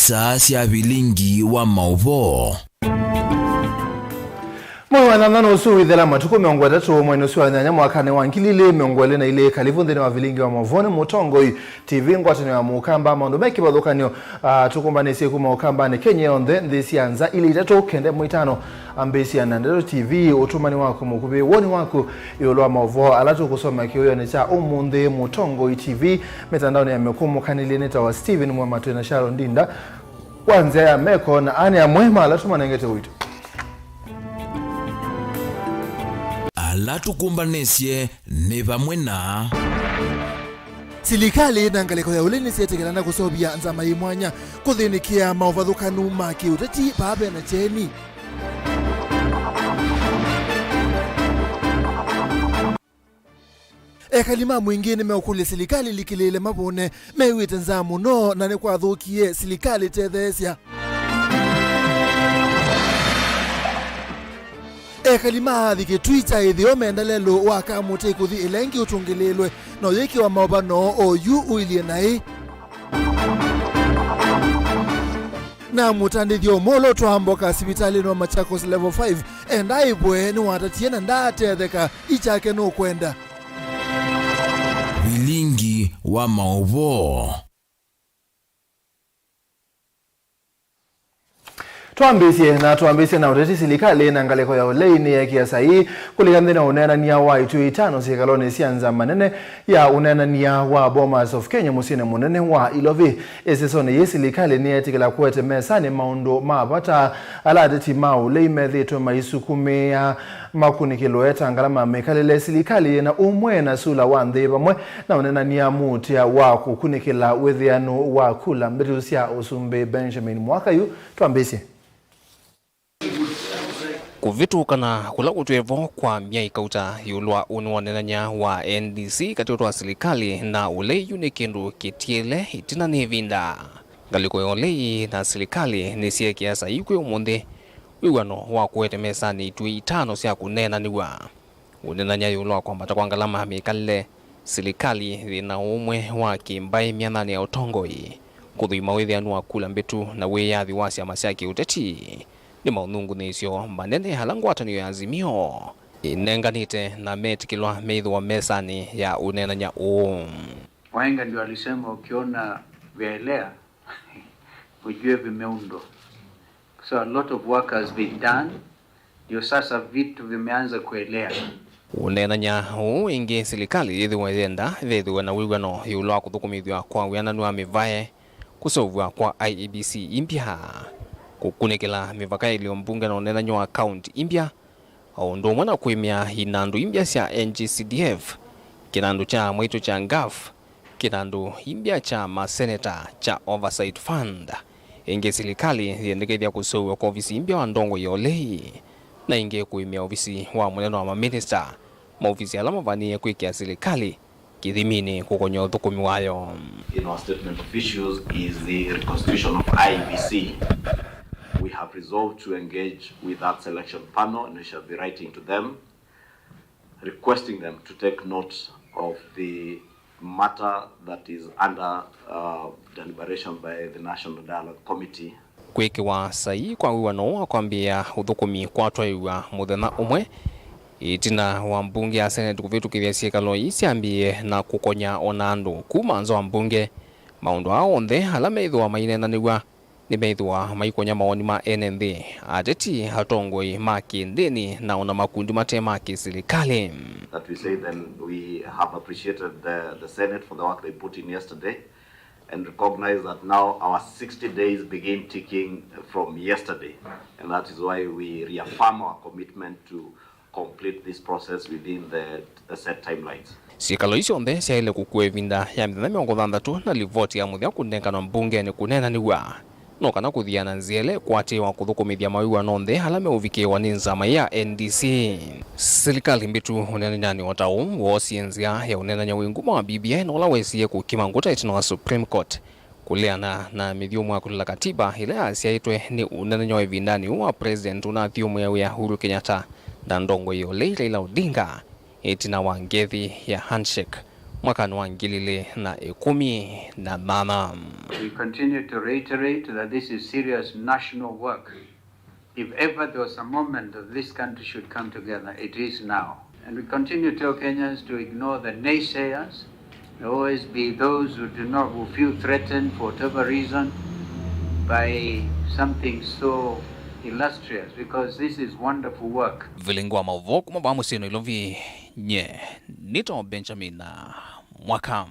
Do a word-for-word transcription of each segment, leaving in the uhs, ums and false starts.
Saa sya vilingi wa maũvoo. Mwei wa nyanya nũsu wĩthela matukũ mĩongo ĩtatũ mweinĩ ũsu wa nyanya mwakanĩ wa ngili ilĩ mĩongo ĩlĩ na ilĩ. Kalivu nthĩnĩ wa vilingi wa maũvoo nĩ Mũtongoi T V, ngwatanĩo ya Mũkamba, maũndũ me kĩvathũkany'o, ah, tũkũmbanĩsye kuma Ũkambanĩ, Kenya yonthe, nthĩ sya nza ilĩ itatũ, kenda ĩmwe itano. Ambĩĩsya na Ndeto T V, ũtũmani waku mũkuvĩ, woni waku ĩũlũ wa maũvoo ala tũkũsomea kĩwĩonĩ kya ũmũnthĩ. Mũtongoi T V, mĩtandaonĩ ya mĩkũmũkanĩlye nĩtawa Stephen Mwema, twĩ na Sharon Ndinda kwa nzĩa ya meko, na aa nĩ amwe ma ala tũmanengete ũito. Ala tũkũmbanĩsye nĩ vamwe na. Silikalĩ na ngalĩko ya ũlei nĩsyetĩkĩlana kũseũvya nzama yĩ mwanya kũthĩnĩkĩa maũvathũkanu ma kĩũteti vaa ve na kyeni. Ekali ma mũingĩ nĩmeũkũlya silikalĩ ĩlikĩlĩĩle mavũne, mew'ĩte nzaa mũno na nĩkwathũkie silikalĩ ĩtetheesya. Ekali ma athi Kĩtui kya ĩtheo menda lelũ wa Kamũtĩ kũthi Ĩlengi ũtũngĩlĩĩlwe na ũyĩkĩwa maũvano oyu ũilyĩ naĩ. Na mũtandĩthyo ũmwe ũla ũtwaa mboka sivitalĩnĩ wa Machakos Level five endaa ĩvwe nĩwatatie na ndaatetheka, ikyake nũkwenda. Vilingi wa maũvoo. Twambĩĩsye na twambĩĩsye na ũteti. Silikalĩ na ngalĩko ya ũlei nĩyeekĩa saii kũlika nthĩ na ũneenany'a wa ituĩ itano syĩkalonĩ sya nzama nene ya ũneenany'a wa Bomas of Kenya mũsyĩnĩ mũnene wa Ilovi. Ĩsesonĩ yĩĩ, silikalĩ nĩyeetĩkĩla kũete mesanĩ maũndũ ma vata ala ateti ma ũlei methĩĩtwe maisukumĩĩa makunĩkĩlwe ta ngalama ya mĩkalĩle. Silikalĩ yĩna ũmwe na sula wa nthĩ vamwe na ũneenany'a mũutĩa wa kũkunĩkĩla wĩthĩanũ wa kula mbĩtu sya ũsumbĩ Benjamin mwaka yu. Twambĩĩsye. Kũvĩtũkana kũla kũtwĩe vo kwa myei kauta ĩũlũ wa ũnĩ wa ũneenany'a wa N D C katĩ twa silikalĩ na ũlei yu nĩ kĩndũ kĩtiele ĩtina nĩ ĩvinda. Ngalĩko ya ũlei na silikalĩ nĩsyeekĩa saii kwĩ ũmũnthĩ wĩw'ano wa kũete mesanĩ ituĩ itano sya kũneenanĩw'a. Ũneenany'a ĩũlũ wa kwambata kwa ngalama ya mĩkalĩle, silikalĩ yĩna ũmwe wa kĩmbaĩ myananĩ ya ũtongoi, kũthũima wĩthĩanu wa kula mbĩtu na wĩyathi wa syama sya kĩũteti nĩ maũnyungunyĩĩsyo manene ala ngwatanĩo ya Azimio ĩnenganĩte na metĩkĩlwa meĩthĩwa mesanĩ ya ũneenany'a ũũ. Wahenga ndio alisema, ukiona vyaelea, ujue vimeundwa. So a lot of work has been done. Ndio sasa vitu vimeanza kuelea. Ũneenany'a ũũ ĩngĩ, silikalĩ yĩthĩwe yenda vethĩwe na wĩw'ano ĩũlũ wa kũthũkũmĩthw'a kwa wĩananu wa mĩvae, kũseũvw'a kwa I E B C imbya, kũkunĩkĩla mĩvaka ya ilio mbunge na ũneenany'a wa kaunti imbya, o ũndũ ũmwe na kũĩmĩa inandũ imbya sya N G C D F, kĩnandũ kya mwaitũ kya ngaf, kĩnandũ imbya kya maseneta kya Oversight Fund. Ĩngĩ, silikalĩ yĩendekethya kũseũvw'a kwa ovisi imbya wa ndongoi ya ũlei, na ĩngĩ kũĩmĩa ovisi wa mũnene wa maminista, maovisi ala mavanĩĩe kwĩkĩa silikalĩ kĩthiminĩ kũkony'a ũthũkũmi wayo. In our statement of issues is the reconstitution of I E B C. We have resolved to engage with that selection panel and we shall be writing to them requesting them to take note of the matter that is under, uh, deliberation by the National Dialogue Committee. Kwĩkĩwa saii kwa wĩw'ano ũũ wa kwambĩĩa ũthũkũmi kwatwaĩw'a mũthenya ũmwe ĩtina wa mbunge ya Senate kũvĩtũkĩthya syĩkalo ii syambĩĩe na kũkony'a o na andũ kuma nza wa mbunge. Maũndũ aa onthe ala meĩthĩwa maineenanĩw'a nĩmeĩthĩwa maikony'a mawoni ma ene nthĩ, ateti, atongoi ma kĩndĩni, na o na makundi mate ma kĩsilikalĩ. That we say then we have appreciated the, the Senate for the work they put in yesterday and recognize that now our sixty days begin ticking from yesterday, and that is why we reaffirm our commitment to complete this process within the, the set timelines. Syĩkalo ii syonthe syaĩle kũkua ĩvinda ya mĩthenya mĩongo thanthatũ na livoti ya mũthya kũnenganwa mbungenĩ kũneenanĩw'a. No kana kũthiana nzĩa ĩla ĩkwatĩĩwa kũthũkũmĩthya mawĩw'ano onthe ala meũvikĩĩwa nĩ nzama ya N D C. Silikalĩ mbĩtu ũneenanyanĩ o ta ũu woosie nzĩa ya ũneenany'a wĩ nguma wa B B I na ũla wesie kũkima ngũta ĩtina wa Supreme Court. Kũleana na mĩthyũmũa kũlila katiba ĩla yasyaĩtwe nĩ ũneenany'a wa ĩvindanĩ ũũ wa President ũnathyũmũĩa wĩa Uhuru Kenyatta na ndongoi ya ũlei Raila Odinga ĩtina wa ngethi ya handshake mwakanĩ wa ngili ilĩ na ĩkũmi na nana. We continue to reiterate that this is serious national work. If ever there was a moment that this country should come together, it is now. And we continue to tell Kenyans to ignore the naysayers. There always be those who do not, who feel threatened for whatever reason by something so illustrious, because this is wonderful work. Vilingi wa maũvoo kuma vaa mũsyĩ Nairobi, nye nĩtawa Benjamin Mwaka.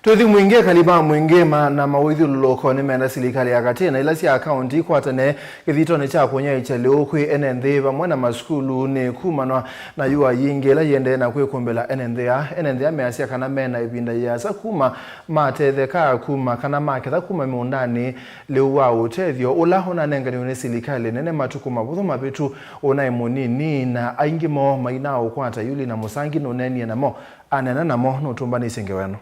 Twĩthi mwingĩ, ekali ma mwingĩ ma na maũithyũlũlũko nĩmenda silikalĩ ya katĩ na ila sya kaũnti ikwatane kĩthitonĩ kya kũnyaĩĩkya lĩu kwĩ ene nthĩ vamwe na masukulunĩ kumanwa na yũa yingĩ ĩla yĩendee na kwĩkũmbĩla ene nthĩ aa. Ene nthĩ aa measya kana me na ĩvinda yĩasa kuma matetheka kuma kana maketha kuma mĩũndanĩ lĩu wa ũtethyo ũla ũnanenganiwe nĩ silikalĩ nene matukũ mavũthũ mavĩtu ũnaĩ mũnini, na aingĩ moo mainaũkwata. Yuli na Mũsangi nũneenie namo. Aneena namo nũtũmbanĩsye ngewa ĩno.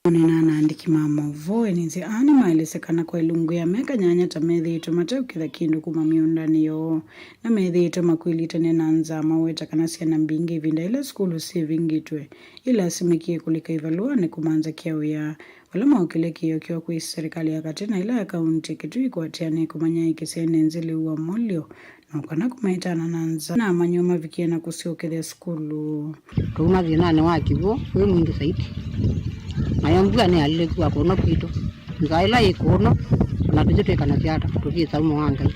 Kũneena na aandĩki ma maũvoo, ene nthĩ aa nĩmaelesya kana kwa ĩlungu ya myaka nyanya ta methĩĩtwe mateũketha kĩndũ kuma mĩũndanĩ yoo, na methĩĩtwe makw'ĩlĩte na nzaa. Maweta kana syana mbingĩ ĩvinda yĩla sukulu syĩvingĩtwe ilasimĩkie kũlika ivalũanĩ kũmanza kya wĩa, vala maũkĩlya kĩĩo kyoo kwĩ silikalĩ ya katĩ na ĩla ya kaũnti kĩtui kũatĩanĩa kũmanya ĩkĩsya ene nthĩ lĩu wa molyo, na kana kũmaitana na nza na amanyĩw'a mavikie na kũsyokethya sukulu. Tũuma thĩnanĩ wa kĩw'ũ wĩ mwingĩ saiti. Nayo mbua nĩyalile kua kũno kwitũ. Nzaa ĩla yĩ kũno, ona tũthi twĩkanasya ata, tũthi ĩsauma wa Ngai.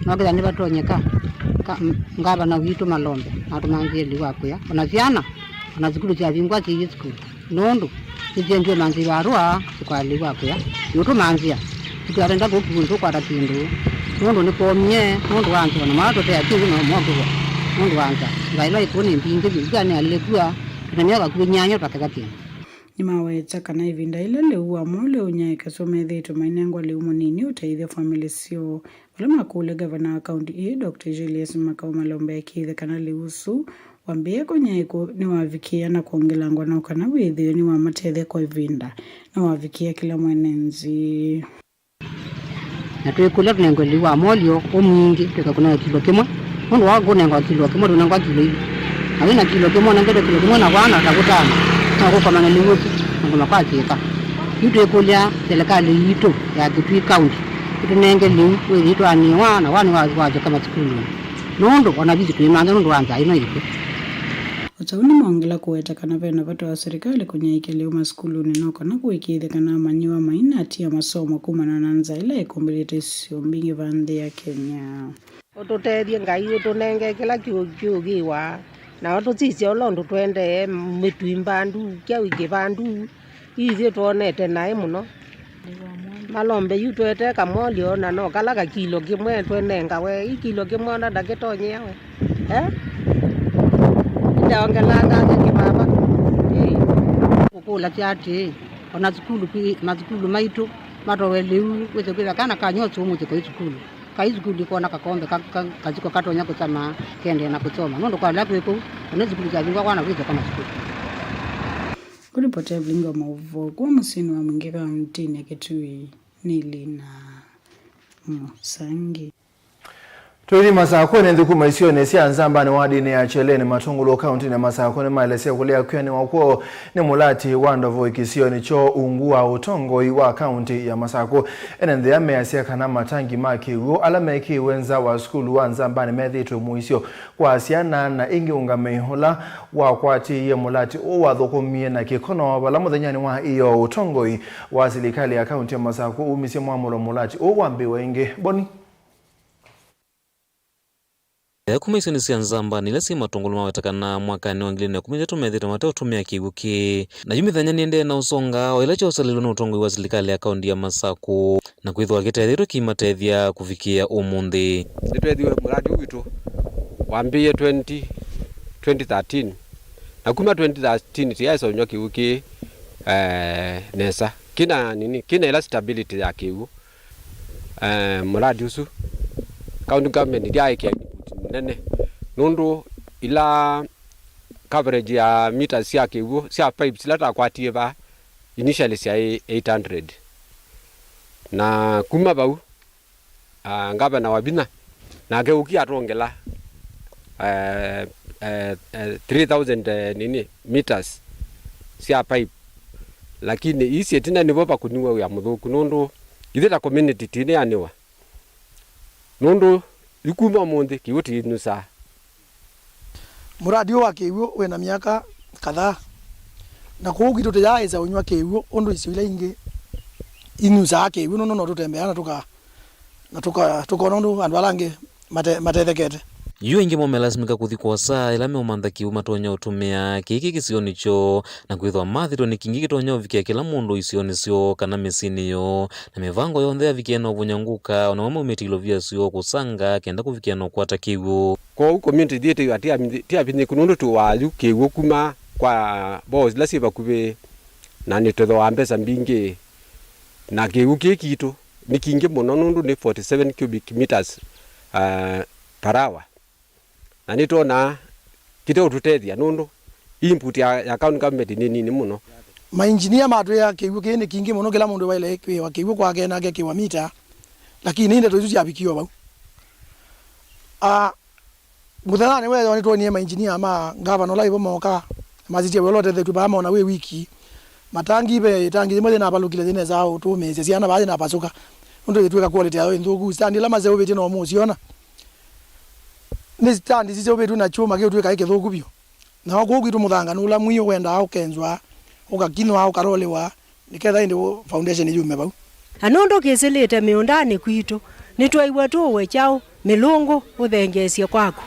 Nokĩtha nĩvatonyeka, ka, ngavana witũ Malombe, natũmanthĩe lĩu wa kũya. Ona syana, ona sukulu syavingwa syĩilyĩ sukulu. Nũndũ nĩsyendie manthĩ varũa sikwalĩw'a kũya. Yũtũmanthĩa, tũtiatenda kũkuũ tũkwata kĩndũ. Nũndũ nĩkwomie, nũndũ wa nzĩa, na mala tũtea kĩw'ũ na mokĩw'a nũndũ wa nza. Nza ĩla ĩkũũ nĩ mbingĩ vyũ, ĩkĩa nĩalĩkua, tũnanĩa vakuvĩ nyanya tũtaketha kĩndũ. Nĩmaweta kana ĩvinda yĩla lĩu wa molyo ũnyaĩĩkasya methĩĩtwe mainengwa lĩu mũnini ũteithya famĩlĩ syoo. Vala makũlya ngavana wa kaũnti ĩĩ, Doctor Julius Makau Malombe ekĩĩthe kana lĩu ũsu wambĩĩa kũnyaĩĩkwa nĩwavikĩĩa na kwongelangwa no kana wĩthĩwe nĩwamatethya kwa ĩvinda na wavikĩĩa kĩla mwene nthĩ. Na twĩkũlya tũnengwe lĩu wa molyo ũmwingĩ, twĩka kũnengwa kilo kĩmwe, nũndũ wa kũnengwa kilo kĩmwe tũnengwa kilo ilĩ. Na wĩ na kilo kĩmwe ũnengetwe kilo kĩmwe na vana ta kũtano, no kũkomana lĩu ũsu na ngoma kwa kĩka. Yu twĩkũlya silikalĩ yitũ ya Kitui County ĩtũnenge lĩu wĩthĩe twaanĩwa na wani wa, wa kyoka masukulunĩ, nũndũ ona visi twĩmantha nũndũ wa nzaa ĩno yitũ. O ta ũu nĩmaongela kũweta kana ve na vata wa silikalĩ kũnyaĩĩkya lĩu masukulunĩ no kana kũĩkĩĩthya kana amanyĩw'a mainatia masomo kumana na nzaa ĩla ĩkũmbĩlĩte isio mbingĩ va nthĩ ya Kenya. Ũtũtethye Ngai, ũtũnenge kĩla kĩũ-, kĩũkĩĩwa, na ũtũsisya ũla ũndũ tũendee, mĩtui mbandu, kyaũ kĩvandu, ithyĩ twonete naĩ mũno. Malombe yu twete kamolyo, na no kala kakilo kĩmwe twenengawe, ikilo kĩmwe ona ndakĩtonyea we. Eh? Ndaongelanga ake kĩvava. Ĩĩ. Kũkũlasya atĩĩ, ona sukulu kwi-, masukulu maitũ matowe lĩu, wĩse kwĩtha kana kanyosi ũmũthĩ koi sukulu. Kai sukulu ikona kakombe ka, ka, kasiko katonya kũsama kendee na kũsoma. Nũndũ kwa ĩla twĩ kũu, ona sukulu syavingwa kwana kwĩsyoka masukulu. Kũripota Evelyn wa maũvoo kuma mũsyĩnĩ wa Mwingĩ kauntinĩ ya Kitui, nĩ Lina Mũsangi. Twĩthi Masakũnĩ, nthĩ kuma isionĩ sya Nzambanĩ wadinĩ ya Kyeleni Matũngũlũ kauntinĩ ya Masakũ nĩmaelesya kũlea kwĩanĩwa kwoo nĩ mũlati wa ndovo kĩsionĩ kyoo ungu wa ũtongoi wa kaunti ya Masakũ. Ene nthĩ aa measya kana matangi ma kĩw'ũ ala mekĩiwe nza wa sukulu wa Nzambanĩ methĩĩtwe mũisyo kwa syana na ĩngĩ ũngamĩi ũla wakwatĩie mũlati ũũ wathũkũmie na kĩkono vala mũthenyanĩ wa ĩyoo ũtongoi wa silikalĩ ya kaunti ya Masakũ umisye mwamũlo mũlati ũũ wambĩĩwa ĩngĩ. Boni. Ethukũmi isionĩ sya Nzambanĩ ila syĩ Matũngũlũ maweta kana mwakanĩ wa ngili ilĩ na ĩkũmi na itatũ methĩĩtwe mateũtũmĩa kĩw'ũ kĩĩ. Na yu mĩthenya nĩendee na ũsonga, o ĩla kyosalĩlwe nĩ ũtongoi wa silikalĩ ya kaunti ya Masakũ, na kwĩthĩwa kĩtethĩtwe kĩimatethya kũvikĩĩa ũmũnthĩ. Nĩtweethiwe mũradi ũũ witũ wambĩĩe twenty, twenty thirteen, na kuma twenty thirteen tĩyaĩsa ũnyw'a kĩw'ũ kĩĩ, eh, nesa, kĩna nini, kĩna ĩla stability ya kĩw'ũ. Eh, mũradi ũsu, county government ndyaĩkĩa input nene, nũndũ ila coverage ya meters sya kĩw'ũ, sya pipes ila twakwatie vaa, initially syaĩ eight hundred. Na kuma vau, ah, ngavana wa vinya, nake ũki atwongela, eh, eh, eh, three thousand, eh, nini, meters sya pipe, lakini ii syĩtina nĩvo vakũniw'a wĩa mũthũku, nũndũ ithyĩ ta community tĩnĩanĩwa, nũndũ yu kuma ũmũnthĩ kĩw'ũ tĩinyusaa. Mũradi ũũ wa kĩw'ũ wĩ na myaka kadhaa, na kũu kwitũ tũyaaĩsa ũnyw'a kĩw'ũ ũndũ isio ila ingĩ inyusaa kĩw'ũ, nũndũ no tũtembeaa na tũka-, na tũka-, tũkona ũndũ andũ ala angĩ mate-, matethekete. Yu aingĩ mo melasimĩka kũthi kwosa ĩla meũmantha kĩw'ũ matonya ũtũmĩa kĩĩ kĩ kĩsionĩ kyoo, na kwĩthwa mathĩtwe nĩ kingĩ kĩtonya ũvikĩa kĩla mũndũ isionĩ syoo kana mĩsyĩnĩ yoo, na mĩvango yonthe yavikie na ũvũnyangũka, o namo maumĩte ilovia syoo kũsanga kenda kũvikia na ũkwata kĩw'ũ. Kwoou community yitũ tiavinyĩku nũndũ tũwaa yu kĩw'ũ kuma kwa bore ila syĩ vakuvĩ, na nĩtũthooaa mbesa mbingĩ, na kĩw'ũ kĩĩ kitũ nĩ kingĩ mũno nũndũ nĩ forty seven cubic meters, uh, per hour. Na nĩtwonaa kĩteũtũtethya nũndũ input ya, ya county government nĩ nini mũno. Mainjinia matwĩa kĩw'ũ kĩĩ nĩ kingĩ mũno, kĩla mũndũ waĩle kwĩwa kĩw'ũ kwake na akekĩwa mita, lakini ndeto isu syavikie o vau. Ah, mũthenyanĩ wa ĩyoo nĩtwonie mainjinia ma ngavana ũla wĩvo moka, masisye wĩa ũla ũtethetw'e vaa mona wĩ wiki. Matangi ve ĩtangi yĩmwe yĩnavalũkile yĩnesa ũtũmĩĩsya syana vaa yĩnapasũka, nũndũ yĩtw'ĩka quality yayo ĩ nthũku. Stand ila maseũvĩtye no mũsyona. Nĩ stand siseũvĩtw'e na kyũma kĩũtw'ĩka ĩ kĩthũku vyũ. Nao kũu kwitũ mũthanga nĩ ũla mwĩũ wendaa ũkenzwa, ũkakinywa, ũkarolĩwa, nĩ ketha ĩndĩ foundation yume vau. Na nũndũ kĩsĩlĩte mĩũndanĩ kwitũ, nĩtweew'a tũũe kyaũ mĩlũngũ ũthengeesye kwaku,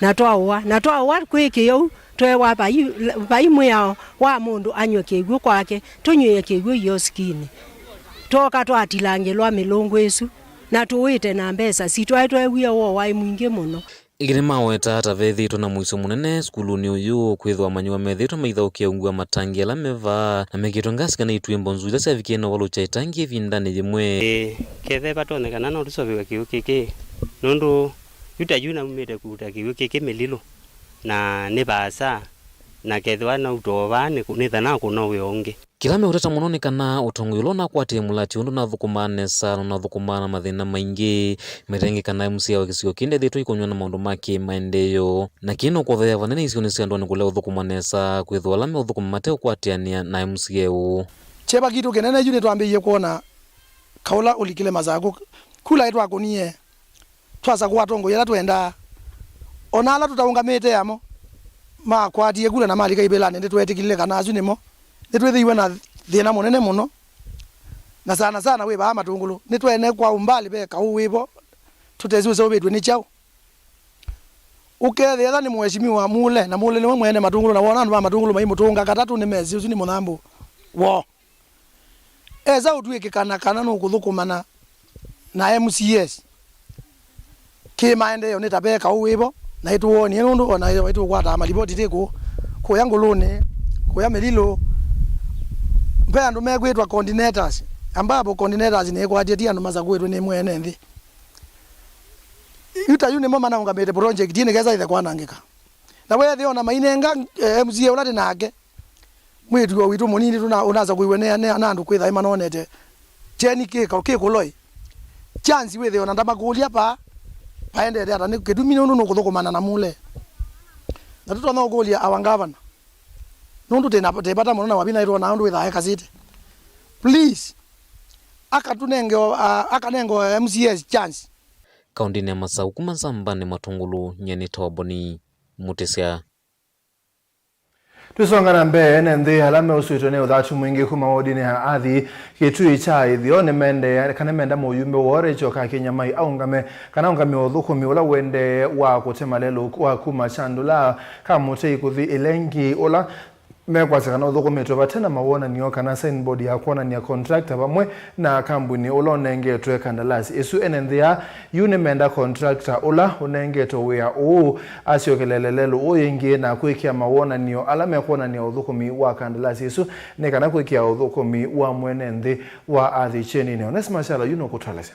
na twaũa, na twaũa kwĩkĩĩa ũu, tweewa vai, vai mwĩao wa mũndũ anyw'e kĩw'ũ kwake, tũnyw'ĩe kĩw'ũ iosikinĩ. Twooka twatilangĩlwa mĩlũngũ ĩsu, na tũũĩte na mbesa sitũ, aĩ tweewie woo waĩ mwingĩ mũno. Ĩngĩ nĩmawetaa ta vethĩĩtwe na mũisyo mũnene sukulunĩ ũyũ, kwĩthĩwa amanyĩw'a methĩĩtwe maithaũkĩa ungu wa matangi ala me vaa, na mekĩtwe ngasi kana itwĩmbo nzũ ila syavikie na ũvalũkya ĩtangi ĩvindanĩ yĩmwe. Ĩĩ, kethe vatonyekana no tũseũvĩw'e kĩw'ũ kĩkĩ, nũndũ yu ta yu naumĩte kũuta kĩw'ũ kĩkĩ Mĩlilũ, na nĩ vaasa, na kethĩwa nauta o vaa nĩ, nĩtha nakũna wĩa ũngĩ. Kĩla meũteta mũno nĩ kana ũtongoi ũla ũnakwatĩe mũlati ũndũ ũnathũkũmaa nesa na ũnathũkũmaa na mathĩna maingĩ, metenge kana M C A wa kĩsio kĩĩ ndethĩĩtwe ikonywa na maũndũ ma kĩ-maendeeo. Na kĩĩ no kũtheea vanene isionĩ sya ndũanĩ kũlea ũthũkũma nesa, kwĩthĩwa ala meũthũkũma mateũkwatĩanĩa na M C A ũũ. Kyeva kitũ kĩnene yu nĩtwambĩĩie kwona kaũla ũlikile Masakũ. Kula ĩtwakũnie, twasakũa atongoi ala twendaa. O na ala tũtaũngamĩte amo, makwatie kula na malika ivĩlanĩ, nĩtweetĩkĩlile kana asu nĩmo. Nĩtwĩthĩiwe na thĩna mũnene mũno, na sana sana wĩ vaa Matũngũlũ. Nĩtwene kwa umbali ve kaũ wĩvo, tũtesĩ ũseũvĩtw'e nĩ kyaũ. Ũkethĩa nĩ mũheshimiwa Mule, na Mule nĩwe mwene Matũngũlũ, na wona andũ ma Matũngũlũ maimũtũnga katatũ, nĩmesĩ ũsu nĩ mũthambũ woo. Esa ũtw'ĩkĩkana kana nũkũthũkũmana na M C As kĩ-maendeeo, nĩ ta ve kaũ wĩvo, na ĩtũwonie, nũndũ o na ĩtũkwataa malivoti tĩ kũũ, kũya Ngũlũnĩ, kũya Mĩlilũ, ve andũ mekwĩtwa coordinators, ambapo coordinators nĩĩkwatie ti andũ masakũĩtwe nĩ mwene nthĩ. Yu ta yu nĩmo manaũngamĩte project ĩĩ nĩkesa ĩthe kwanangĩka. Na weethĩa o na mainenga, eh, M C A ũla tĩ nake, mwĩĩtu o witũ mũnini tũna-, ũnasakũiwe nĩ, nĩ, na andũ kwĩtha ĩmanonete kyeni kĩ ka-, kĩ kũloi. Chance wĩthĩe o na ndamakũlya vaa, vaendete ata, nĩ kĩtumi nũndũ nũkũthũkũmana na Mule. Na tũtonya ũkũlya our governor. Nũndũ tĩ na, tĩ vata mũno na Wavinya nĩtwonaa ũndũ wĩthaa ekasĩte. Please, akatũnenge o, a-, akanenge o M C As chance. Kaũndĩnĩ ya Masaũ kuma Nzambanĩ Matũngũlũ, nyie nĩ Toboni Mũtĩsya. Twĩsonga na mbee, ene nthĩ ala meusĩtwe nĩ ũthatu mwingĩ kuma wodinĩ ya Athi Kĩtui kya Ĩtheo nĩmendee kana menda mũyumbe woo Rachel Kakinyamai aũngame kana aũngamĩe ũthũkũmi ũla ũendee wa kũtema lelũ wa kuma Chandũla, Kamũtei kũthi Ĩlengi ũla mekwasya kana ũthũkũmĩtwe vate na mawonany'o kana signboard ya kwonany'a contractor vamwe na kambuni ũla ũnengetwe kandalasi ĩsu. Ene nthĩ aa yu nĩmenda contractor ũla ũnengetwe wĩa ũũ asyokelele lelũ ũũ ĩngĩ na kwĩkĩa mawonany'o ala mekwonany'a ũthũkũmi wa kandalasi ĩsu nĩ kana kwĩkĩa ũthũkũmi wa mwene nthĩ wa Athi kyeninĩ. Onesmus Kyalo yu nũkũtũelesya.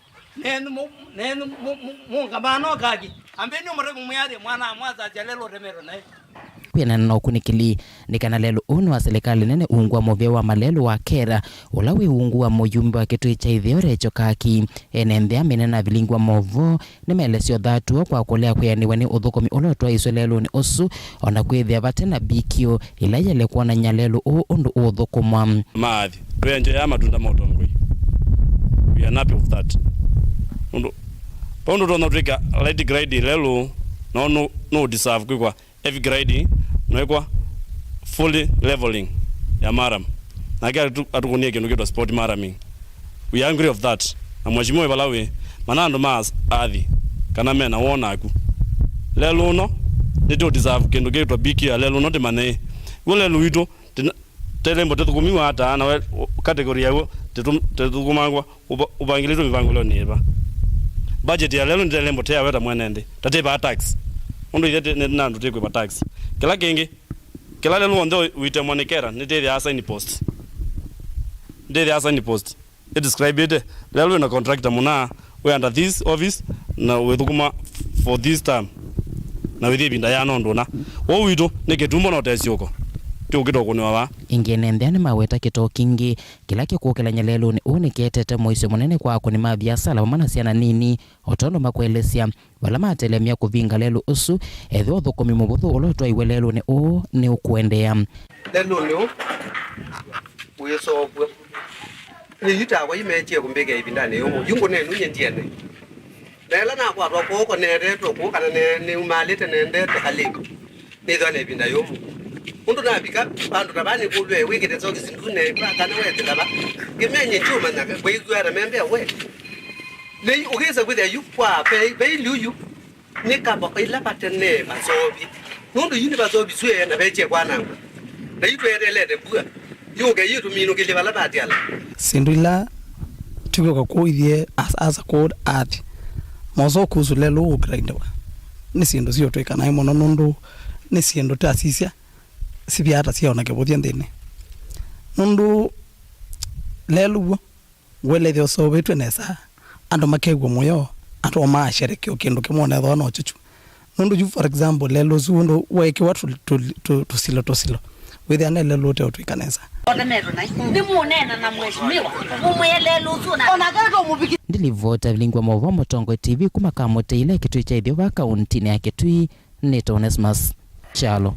Nenyu mu-, nenyu mu-, mu-, mungamano kaki. Ambeni umure kumwiathi mwana amwasasya lelo remerwe naye. Kwĩanana na ũkunĩkĩli, nĩ kana lelũ ũũ nĩ wa silikalĩ nene ungu wa mũvĩa wa malelũ wa kera, ũla wĩ ungu wa mũyumbe wa kĩtuĩ kya itheo Recho Kaki. Ene nthĩ ya mĩnene na vilingi wa maũvoo nĩmaelesya ũthatu woo kwa kũlea kwĩanĩw'a nĩ ũthũkũmi ũla ũtwaĩĩswe lelũnĩ ũsu, o na kwĩthĩa vate na mbikio ĩla yaĩle kwonany'a lelũ ũũ ũndũ ũũthũkũmwa. Maathi, twĩ enjoy ya matunda ma ũtongoi. We are happy with that. Ũndũ, ũndũ tũtonya twĩka light grade lelũ, no, no, no deserve kwĩkwa heavy grade, no ĩkwa fully leveling ya maram. Nake atu-, atukũnie kĩndũ kĩtwa spot maraming. We are angry of that. Na mheshimiwa vala wĩ, mana andũ ma as-, athi, kana mena woo naku. Lelũ ũno, nĩtũ deserve kĩndũ kĩtwa B Q ya lelũ ũno tĩmanye. W'o lelũ witũ, tĩna-, telembo tĩthũkũmiwa ata, na we, category ya w'o, tĩtũ-, tĩthũkũmangwa, ũva-, ũvangĩlĩtwe mĩvangĩlonĩ yĩva? Budget ya lelũ nĩ telembo teyaweta mwene nthĩ, tatĩvaa tax. Ũndũ ithe tĩ-, nĩ, na andũ tĩkwĩva tax. Kĩla kĩngĩ, kĩla lelũ w'onthe wĩtemwa nĩ kera, nĩtĩthĩaa signpost. Nĩtĩthĩaa signpost. Ĩdescribĩte, lelũ wĩna contractor mũna, wĩ under this office, na wĩthũkũma for this term, na wĩthĩ ĩvinda yana ũndũ ũna. Ũu witũ nĩ kĩtumbo na ũtesyũko. Tĩũkĩta ũkũnĩwa vaa. Ĩngĩ ene nthĩ nĩmaweta kĩtoo kĩngĩ kĩla kĩkũkĩlany'a lelũnĩ ũũ nĩkĩetete mũisyo mũnene kwa akũni ma viasala vamwe na syana nini, o tondũ makũelesya vala matelemya kũvinga lelũ ũsu, ethĩwa ũthũkũmi mũvũthũ ũla ũtwaiwe lelũnĩ ũũ nĩũkũendeea. Lelũnĩ ũũ wĩsovw'a nĩ yu takwa imetie kũmbĩkĩa ĩvindanĩ yũmũ. Yu ngũnenu nye ndiene. Na ĩla nakwatwa kũũ kũneetetwe kũũ kana ne-, nĩumaalĩte nendete kalĩko, nĩthwa na ĩvinda yũmũ. Ũndũ navika vandũ ta vaa nĩkũlw'e wĩkĩte sokisi ndune kana wetĩka va. Ngĩmenye ndiũmanya kwĩthw'a na membea we. Lĩu ũkĩsa kwĩthĩa yu kwa vei, vei liu yu. Nĩ kava ĩla vatene vasovi. Nũndũ yu nĩ vasovi swĩ na vekye kwanangwa. Na yu tweetelete mbua. Yũke yĩtũminũkĩlye vala vatiala. Syĩndũ ila tũkwĩka kũu ithyĩ as, as a code earth, mosoo kuhusu lelũ ũkĩraindiwa nĩ syĩndũ siũtwĩka naĩ mũno, nũndũ nĩ syĩndũ twasisya sivyaa ta syaona kĩvũthya nthĩnĩ. Nũndũ lelũ w'o wĩlethya ũseũvĩtw'e nesa, andũ makew'a mũyo, andũ maasherekea kĩndũ kĩmwe onethwa no kyũkyu. Nũndũ yu, for example, lelũ ũsu ũndũ weekĩwa tũ-, tũ-, tũ-, tũsilo tũsilo, wĩthĩa ne lelũ ũteũtwĩka nesa. Nĩmũneena na mheshimiwa, mũmwĩe lelũ ũsu na. Ndilivota vilingi wa maũvoo Mũtongoi T V kuma Kamũtĩ ĩla kĩtui kya ĩtheo vaa kauntinĩ ya Kitui, nĩtawa Onesmus Kyalo.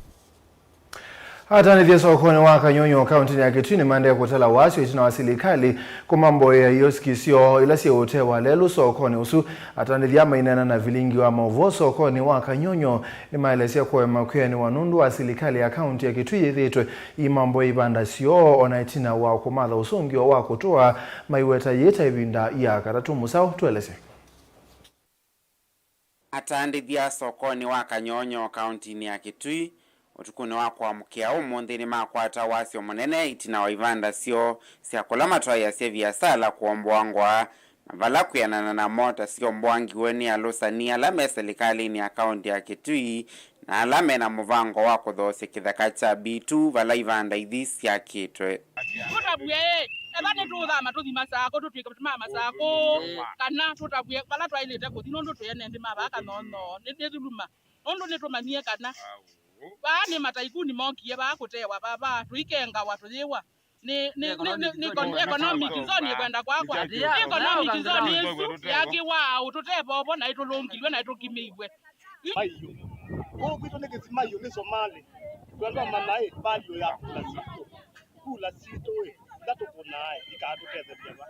Atandĩthya sokonĩ wa Kanyonyo kauntinĩ ya Kitui nĩmaendee kũtala wasyo ĩtina wa silikalĩ kũmamboea ioski syoo ila syĩ ũtee wa lelũ sokonĩ ũsu. Atandĩthya maineena na vilingi wa maũvoo sokonĩ wa Kanyonyo nĩmaelesya kũema kwĩanĩwa nũndũ wa silikalĩ ya kaunti ya Kitui yĩthĩĩtwe imamboea ivanda syoo ona ĩtina wa kũmatha ũsũngĩo wa kũtũa maiweta yĩta ĩvinda ya katatũ. Mũsaũ tũelesye. Atandĩthya sokonĩ wa Kanyonyo kauntinĩ ya Kitui ũtukũnĩ wa kũamũkĩa ũmũnthĩ nĩmakwata wasyo mũnene ĩtina wa ivanda syoo sya kũla matwaĩasya viasala kũomboangwa, na vala kwĩanana namo ta syomboangiwe nĩ alũsani ala me silikalĩnĩ ya kaunti ya Kitui na ala mena mũvango wa kũthoosya kĩthaka kya B two vala ivanda ithi syakĩtwe. Tũtavw'e ĩ, ethwa nĩtũũthama tũthi Masakũ, tũtw'ĩke ma Masakũ, kana tũtavw'e vala twaĩlĩte kũthi, nũndũ twĩ ene nthĩ ma vaa Kanyonyo, nĩ, nĩthuluma. Nũndũ nĩtũmanyie kana vaa nĩ mataikuni mokie vaa kũtewa vaa, vaa tũikengawa, tũyĩwa. Nĩ, nĩ, nĩ, nĩ, nĩ con-, economic zone ĩkwenda kwakwa. Nĩ economic zone ĩsu yakĩwa aũ tũtevovo na ĩtũlũngilw'e na ĩtũkimĩiw'e. Maiũ. Kũu kwitũ nĩ kĩsimaio, nĩ Somali. Twenda ũmanya ĩ, value ya kula sitũ. Kula sitũ ĩ, ila tũkũnaa ĩ, ikatũtetheesya va?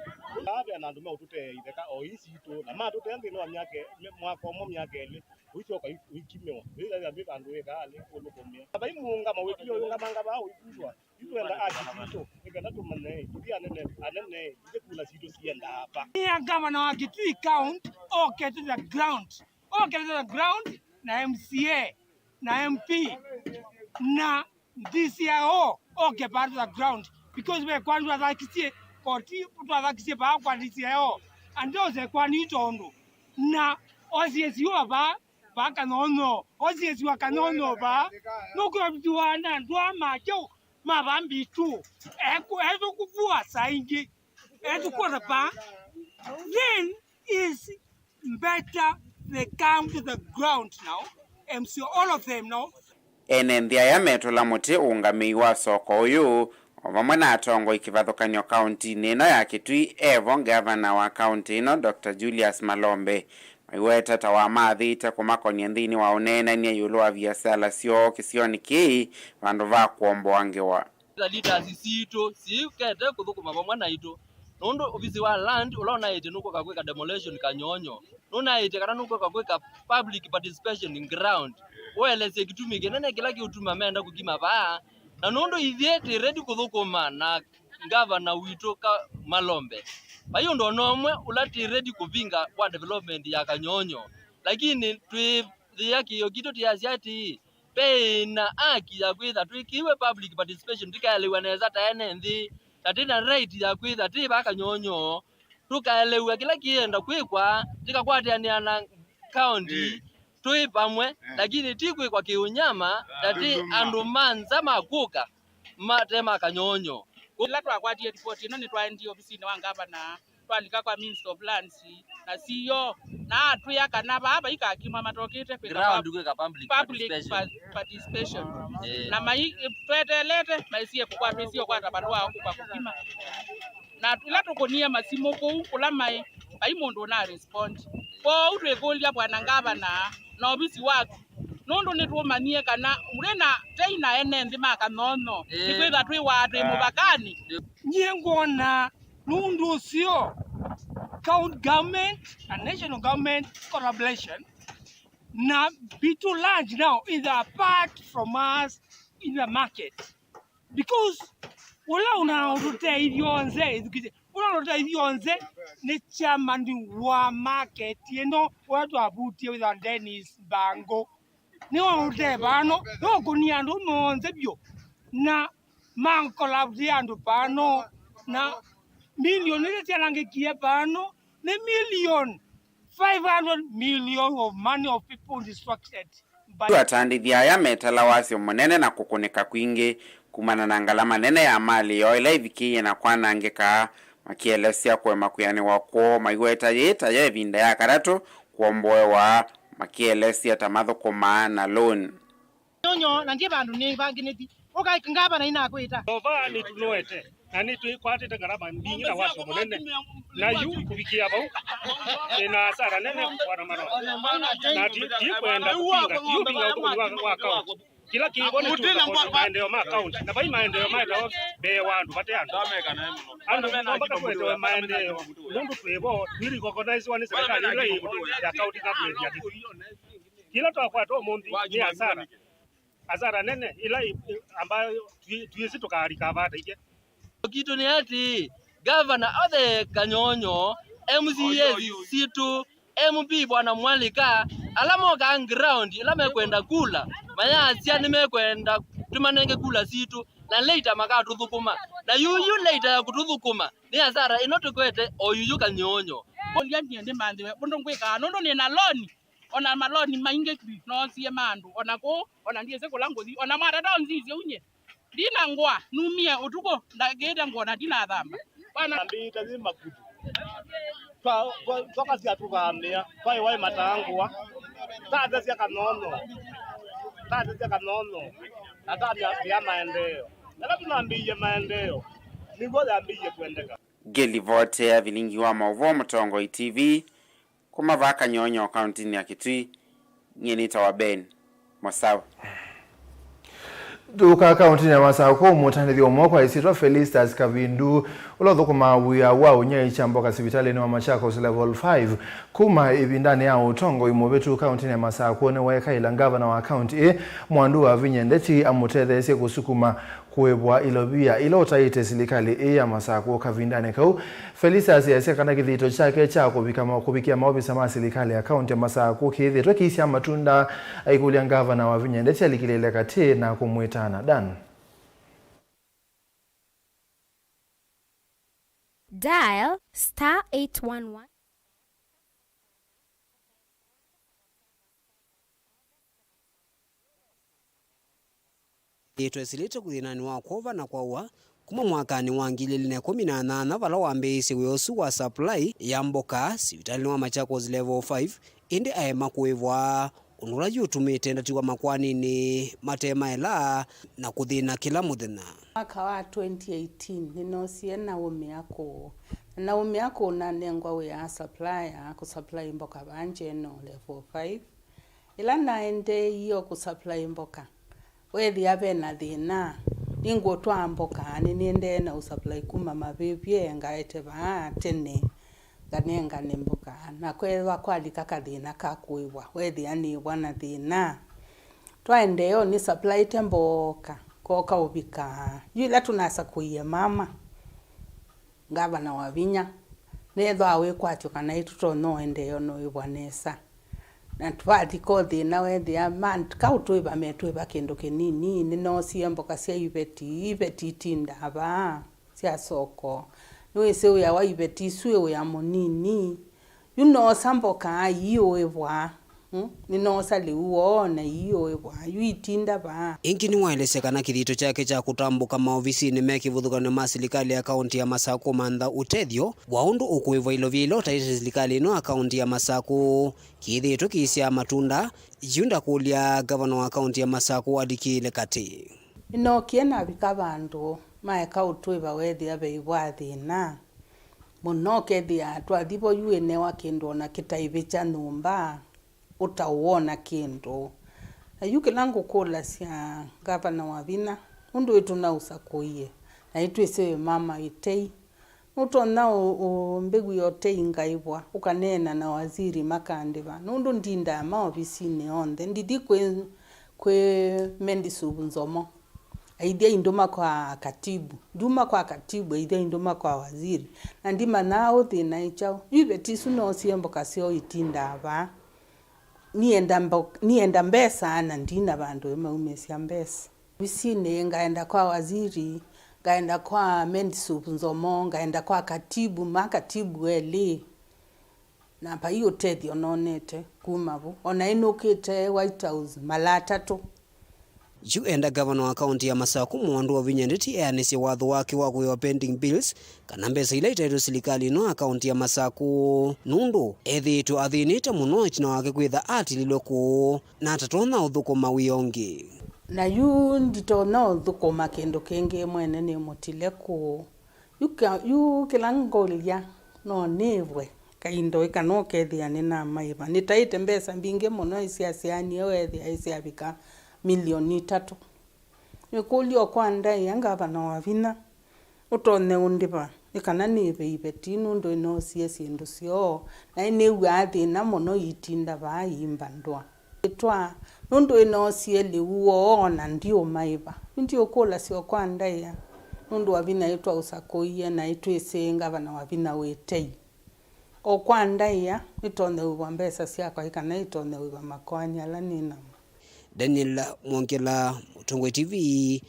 Aa ve na andũ meũtũtee itheka o ii sitũ, na matũtee nthĩnĩ wa myaka, mwaka ũmwe myaka ĩlĩ, ũisyoka ũikimĩwa. Ĩla ya vĩ vandũ wĩkaa nĩ kũlũkũmĩa. Vai mũũngamo wĩkĩlye ũyũngamanga vaa ũikulwa. Itwenda aki sitũ, nĩ kenda tũmanye, tũthi anene, anene, ithe kula sitũ siendaa va? Nĩa ngavana wa Kitui County oke to the ground, oke to the ground na M C A na M P na D C I O oke pa to the ground, because ve kwani twathakisye koti, twathakisye paa kwa D C I O, and those kwani tondũ na O C S U ava, va Kanyonyo, O C S U wa Kanyonyo va, nũkwĩwa na andũ aa ma kyaũ ma va mbitũ, eku-, etũkũvua saa ingĩ, etũkũta va, then is better they come to the ground now, M C O, all of them now. Ene nthĩ aya metũla mũtĩ ũũngamĩi wa soko ũyũ, o vamwe na atongoi kĩvathũkany'o kauntinĩ ĩno ya Kitui, evo ngavana wa kaunti ĩno, Doctor Julius Malombe, maiweta ta wamaathĩte kũmakon'ya nthĩnĩ wa ũneenany'a ĩũlũ wa viasala syoo kĩsionĩ kĩĩ vandũ va kũomboa ngewa. Leaders sitũ siũkĩte kũthũkũma vamwe naitũ, nũndũ ovisi wa land ũla ũnaĩtye nũkũka kwĩka demolition Kanyonyo, nũnaĩtye kana nũkũka kwĩka public participation in ground, ũelesye kĩtumi kĩnene kĩla kĩũtuma menda kũkima vaa, na nũndũ ithyĩ twĩ ready kũthũkũma na ngavana witũ ka Malombe, vai ũndũ o na ũmwe ũla twĩ ready kũvinga kwa development ya Kanyonyo, lakini twĩthĩa kĩĩo kitũ twĩasya atĩĩ, ve na haki ya kwĩtha twĩkĩiwe public participation, tũkaelewa nesa ta ene nthĩ, na twĩ na right ya kwĩtha twĩ va Kanyonyo, tũkaelewa kĩla kĩenda kwĩkwa, tũkakwatanĩa na county, ĩĩ, twĩ vamwe, ĩĩ, lakini ti kwĩkwa kĩũnyama, na ti andũ ma nza ma kũka mate ma Kanyonyo. Ĩla twakwatie ripoti ĩno, nĩtwaendie ovisinĩ wa ngavana, twalika kwa Minister of Lands na C E O, na atwĩa kana vaa vaikakimwa matokĩte kwĩka ground, kwĩka public, public participation, pa-, participation. Eh. Na mai-, tweteelete maisie kũkwatwa, isie ũkwata valũa wa kũka kũkima. Na ĩla tũkũnie masimũ kũu kũla maĩ, vai mũndũ ũna respond. Kwoou twĩkũlya Bwana Ngavana na ovisi waku, nũndũ nĩtũmanyie kana ũrĩ na tei na ene nthĩ ma Kanyonyo, eh, nĩkwĩthwa twĩ waa twĩ, ah, mũvakanĩ. Nyie ngwona nũndũ ũseo, county government and national government collaboration, na mbitũ land now is apart from us in the market. Because ũla ũnaũtũteithya onthe, ĩthukĩĩsye, ũla ũnaũtũteithya onthe nĩ chairman wa market ĩno, ũla twavutie wĩtha Dennis Mbango. Nĩwe ũtee vano, nũkũnia andũ monthe vyũ, na mankolapti andũ vano, na milioni ila syanangĩkie vano nĩ million, five hundred million of money of people destructed. Yu atandĩthya aya metala wasyo mũnene na kũkũnĩka kwingĩ kumana na ngalama nene ya malĩ yoo ĩla ĩvikĩie na kwanangĩka, makĩelesya kũema kwĩanĩwa kwoo, maiweta yĩĩ ta yo ĩvinda ya katatũ kũomboewa, makĩelesya ta mathũkũmaa na loan. Nyonyo, na ndyĩ vandũ nĩ vangĩ nĩthi. Ũka ngavana inakwĩta. Ova nĩtũnoete. Na nĩtwĩkwatĩte ngalama mbingĩ na wasyo mũnene. Na yu kũvikĩa vau, twĩ na asara nene, Bwana Malombe. Na ti, ti kwenda kũvinga, ti ũvinga ũthũkũmi wa, wa kaunti. Kĩla kĩvo nĩ tũka maendeeo ma kaunti. Na vai maendeeo maetawa mbee wa andũ vate andũ. Andũ no mpaka twetewe maendeeo. Nũndũ twĩ vo, twĩ recognize nĩ serikali ĩla ĩ ya county government ya Kitui. Kĩla twakwata ũmũnthĩ nĩ asara. Asara nene ila i-, i-, ambayo twi-, twĩsĩ tũkaalika vata itye. Kitũ nĩ atĩĩ, Gavana othe Kanyonyo, M C As sitũ, M P Bwana Mwalĩka, ala mokaa ground, ila mekwenda kula, mayasya nĩmekwenda tũmanenge kula sitũ, na later makatũthũkũma. Na yuyu later ya kũtũthũkũma, nĩ asara ĩno tũkwete o yuyu Kanyonyo. Kũlya niĩ ndĩmanthĩwe ũndũ ngwĩkaa, nũndũ nĩ na loan. Ona maloni maingĩ noosie ma andũ, ona kũũ, ona ndyĩsĩ kũla ngũthi, ona mwatata ũnzisye unye. Ndina ngũa, numie ũtukũ, ndakĩĩte ngũa na ndinathamba. Bwana. Nambĩĩte yĩ makutu. Twa-, twa-, twakasya tũkamĩa, twaĩ waĩ mataa ngũa. Tathesya Kanyonyo. Tathesya Kanyonyo. Na tamĩa maendeeo. Ĩla tũnambĩĩie maendeeo, Nĩw'o yambĩĩie kwendeka. Ngĩlivotea vilingi wa maũvoo Mũtongoi T V, kuma vaa Kanyonyo, kaũntĩnĩ ya Kitui, nyie nĩtawa Ben Mũsaũ. Tũka kaũntĩnĩ ya Masakũ, mũtanĩthya ũmwe kwa ĩsyĩtwa Felistas Kavindu, ũla ũthũkũmaa wĩa wa ũnyaĩĩkya mboka sivitalĩnĩ wa Machakos Level five, kuma ĩvindanĩ ya ũtongoi mũvĩtu kaũntĩnĩ ya Masakũ, nĩweekaĩla ngavana wa kaũntĩ ĩ, Mwandu Wavinya Ndeti, amũtetheesye kũsukuma kũĩvwa ilovia ila ũtaĩte silikalĩ ĩĩ ya Masakũ kavindanĩ kau. Felistas easya kana kĩthito kyake kya kũvika ma-, kũvikĩa maovisa ma silikalĩ ya kaũntĩ ya Masakũ kĩthĩtwe kĩisyaa matunda, aikũlya ngavana Wavinya Ndeti alikĩlĩĩle katĩ na kũmwĩtana. Dan. Dial star eight one one. Ĩtwe silĩte kũthĩnanĩ wa kwova na kwaũa kuma mwakanĩ wa ngili ilĩ na ĩkũmi na nyanya, vala wambĩĩisye wĩa ũsu wa supply ya mboka sivitalĩnĩ wa Machakos Level five, ĩndĩ aema kũĩvwa, ũndũ ũla yu ũtumĩte ndatiwa makwaninĩ mate maela na kũthĩna kĩla mũthenya. Mwaka wa twenty eighteen, nĩnoosie naũmĩa kũũ. Na naũmĩa kũũ nanengwa wĩa supplier, kũsupply mboka vaa Ngyenoo Level five. Ĩla naendeeie o kũsupply mboka, weethĩa ve na thĩna, nĩngũtwaa mboka, nĩnĩendee na ũsupply kuma Mavĩvyĩ, ngaete vaa tene, nganengane mboka, na kweethwa kwalika kathĩna ka kũĩvwa, weethĩa nĩĩvwa na thĩna. Twaendee o nĩsupplyĩte mboka, kooka ũvika yu ĩla tũnasakũie mama, ngavana Wavinya, neethwa wĩkwatyo kana ĩtũtonya ũendeea na ũĩvwa nesa. Na twalika o thĩna weethĩa ma-, kaũtũĩva metũĩva kĩndũ kĩnini, nĩnoosie mboka sya iveti, iveti itindaa vaa sya soko. Nĩwĩsĩ wĩa wa iveti isu wĩ wĩa mũnini. Yu noosa mboka ii ũĩvwa. Mm? Nĩnoosa lĩu woo na ii ũĩvwa. Yu itinda vaa. Ĩngĩ nĩwaelesya kana kĩthito kyake kya kũtambũka maovisinĩ me kĩvathũkany'o ma silikalĩ ya kaũntĩ ya Masakũ kũmantha ũtethyo wa ũndũ ũkũĩvwa ilovia ila ũtaĩte silikalĩ ĩno ya kaũntĩ ya Masakũ kĩthĩĩtwe kĩisyaa matunda. Yu ndakũlya ngavana wa kaũntĩ ya Masakũ alikĩĩle katĩ. Nĩnookie navika vandũ maeka ũtũĩva weethĩa veĩvwa thĩna mũno, ũkethĩa twathi vo yu wĩnewa kĩndũ ona kĩtaĩvĩkya nyũmba, ũtaũwona kĩndũ. Na yu kĩla ngũkũlasya ngavana Wavinya, nũndũ ĩtũnaũsakũie, na ĩtwĩsĩ wĩ mama ĩtei, nũtonya ũ-, ũ-, mbĩw'ĩa ũtei ngaĩvwa, ũkaneena na waziri makandĩva, nũndũ ndindaa maovisinĩ onthe, ndithi kwĩ, kwĩ Mendisuvu Nzomo. Aithya indũma kwa katibu. Nduma kwa katibu, aithya indũma kwa waziri. Na ndimanyaa ũthĩna ĩ kyaũ. Yu iveti isu noosie mboka syoo itindaa vaa. Nienda mbo-, nienda mbesa na ndina vandũ ĩmaumĩsya mbesa. Ovisinĩ, ngaenda kwa waziri, ngaenda kwa Mendisuvu Nzomo, ngaenda kwa katibu, ma katibu elĩ. Na vai ũtethyo nonete kuma vu. O na ĩnũkĩte White House mala atatũ. Yu enda ngavana wa kaũntĩ ya Masakũ Mwandu Wavinya Ndeti eanĩsye watho wake wa kũĩva pending bills kana mbesa ila itaĩtwe silikalĩ ĩno ya kaũntĩ ya Masakũ, nũndũ ethĩĩtwe athĩnĩte mũno ĩtina wake kwĩtha atililwe kũũ na atatonya ũthũkũma wĩa ũngĩ. Na yu nditonya ũthũkũma kĩndũ kĩngĩ mwene nĩmũtile kũũ. Yu kya-, yu kĩla ngũlya, no nĩvwe kaindo ĩ kana ũkethĩa nĩnamaĩva. Nĩtaĩte mbesa mbingĩ mũno isyaseanie weethĩa isyavika milioni itatũ. Nĩkũlya o kwa ndaĩa, ngavana Wavinya, ũtonye ũndĩva nĩ kana nĩĩve iveti nũndũ ĩnoosie syĩndũ syoo, na nĩw'aa thĩna mũno iitinda vaa iimba ndũa. Ĩtwa, nũndũ ĩnoosie lĩu woo, o na ndiũmaĩva. Yu ndiũkũlasya o kwa ndaĩa, nũndũ Wavinya ĩtwaũsakũie, na ĩtwĩsĩ ngavana Wavinya wĩ tei. O kwa ndaĩa, nĩtonye ũĩvwa mbesa syakwa, ĩ kana ĩtonye ũĩva makoani ala nĩ namo. Daniel Mwongela, Mũtongoi T V,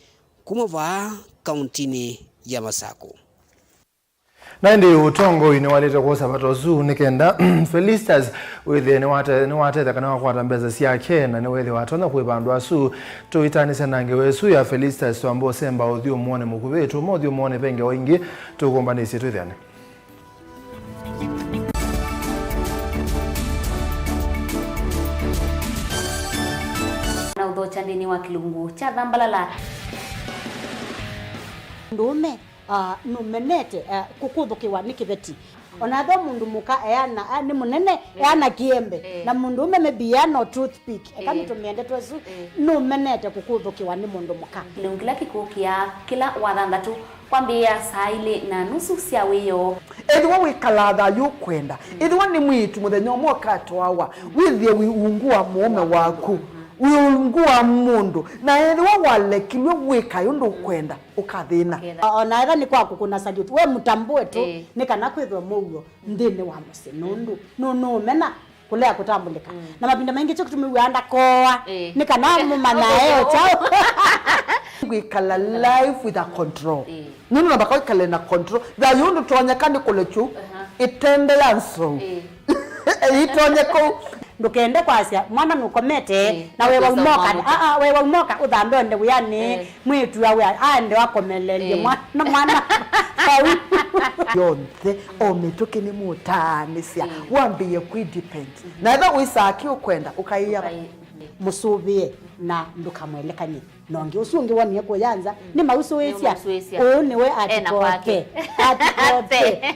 kuma vaa kaũntĩnĩ ya Masakũ. Na ĩndĩ ũtongoi nĩwaĩlĩte kwosa vata ũsu nĩ kenda Felistas wĩthĩe nĩwate-, nĩwatethya kana wakwata mbesa syake, na nĩwĩthĩwa atonya kũĩva andũ asu. Tũitanĩsya na ngewa ĩsu ya Felistas, twamba ũsemba ũthyũmũonĩ mũkuvĩ, tuma ũthyũmũonĩ ve ngewa ingĩ tũkũmbanĩsye twĩthĩane. Na ũthokya nthĩnĩ wa kĩlungu kya Thambalala. Ndũũme Ah, nũmenete, eh, kũkũthũkĩwa nĩ kĩveti. Ona ethĩwa mũndũ mũka eana, ah, nĩ mũnene, eana kĩembe. Na mũndũ ũme maybe eana o toothpick. Eka nĩtũmĩe ndeto ĩsu. Nũmenete kũkũthũkĩwa nĩ mũndũ mũka. Kĩlungu kĩla kĩkũkĩa kĩla wathanthatũ kwambĩĩa saa ilĩ na nusu sya wĩoo. Ethĩwa wĩkalaa thayũ ũkwenda, ethĩwa nĩ mwĩĩtu mũthenya ũmwe ũkatwawa, wĩthĩe wĩ ungu wa mũũme waku, wĩ ungu wa mũndũ, na ethĩwa walekilwe wĩkae ũndũ ũkwenda, ũkathĩna. O na ethĩwa nĩ kwa kũkũna salute, we mũtambũe tu, nĩ kana kwĩthwe mũuo nthĩnĩ wa mũsyĩ, nũndũ nũ-, nũũmena kũlea kũtambũlĩka. Na mavinda maingĩ kyo kĩtumi wĩaa ndakooa, nĩ kana mũmanyae o kyaũ. Kwĩkala life with a control. Nũndũ namba kwĩkale na control. Thayũ ndũtonyeka nĩ kũlekyu ĩtende ya nsou. Ĩtonye kũu. Ndũkende kwasya mwana nũkomete, na wewa umoka, aa, wewa umoka ũthambe ũende wĩanĩ, mwĩĩtu awe aende akomelelye mwana, mwana vau. Yonthe, o mĩtũkĩ nĩmũtaanĩsya, wambĩĩe kwĩ depend. Na ethĩwa wĩsaa kĩ ũkwenda, ũkaĩa mũsũvĩe na ndũkamwelekany'e. Na ũngĩ ũsu ũngĩ wonie kũya nza, nĩmausũĩsya. Nĩmausũĩsya. Ũũ nĩwe ena kwake. Atikote. Atikote.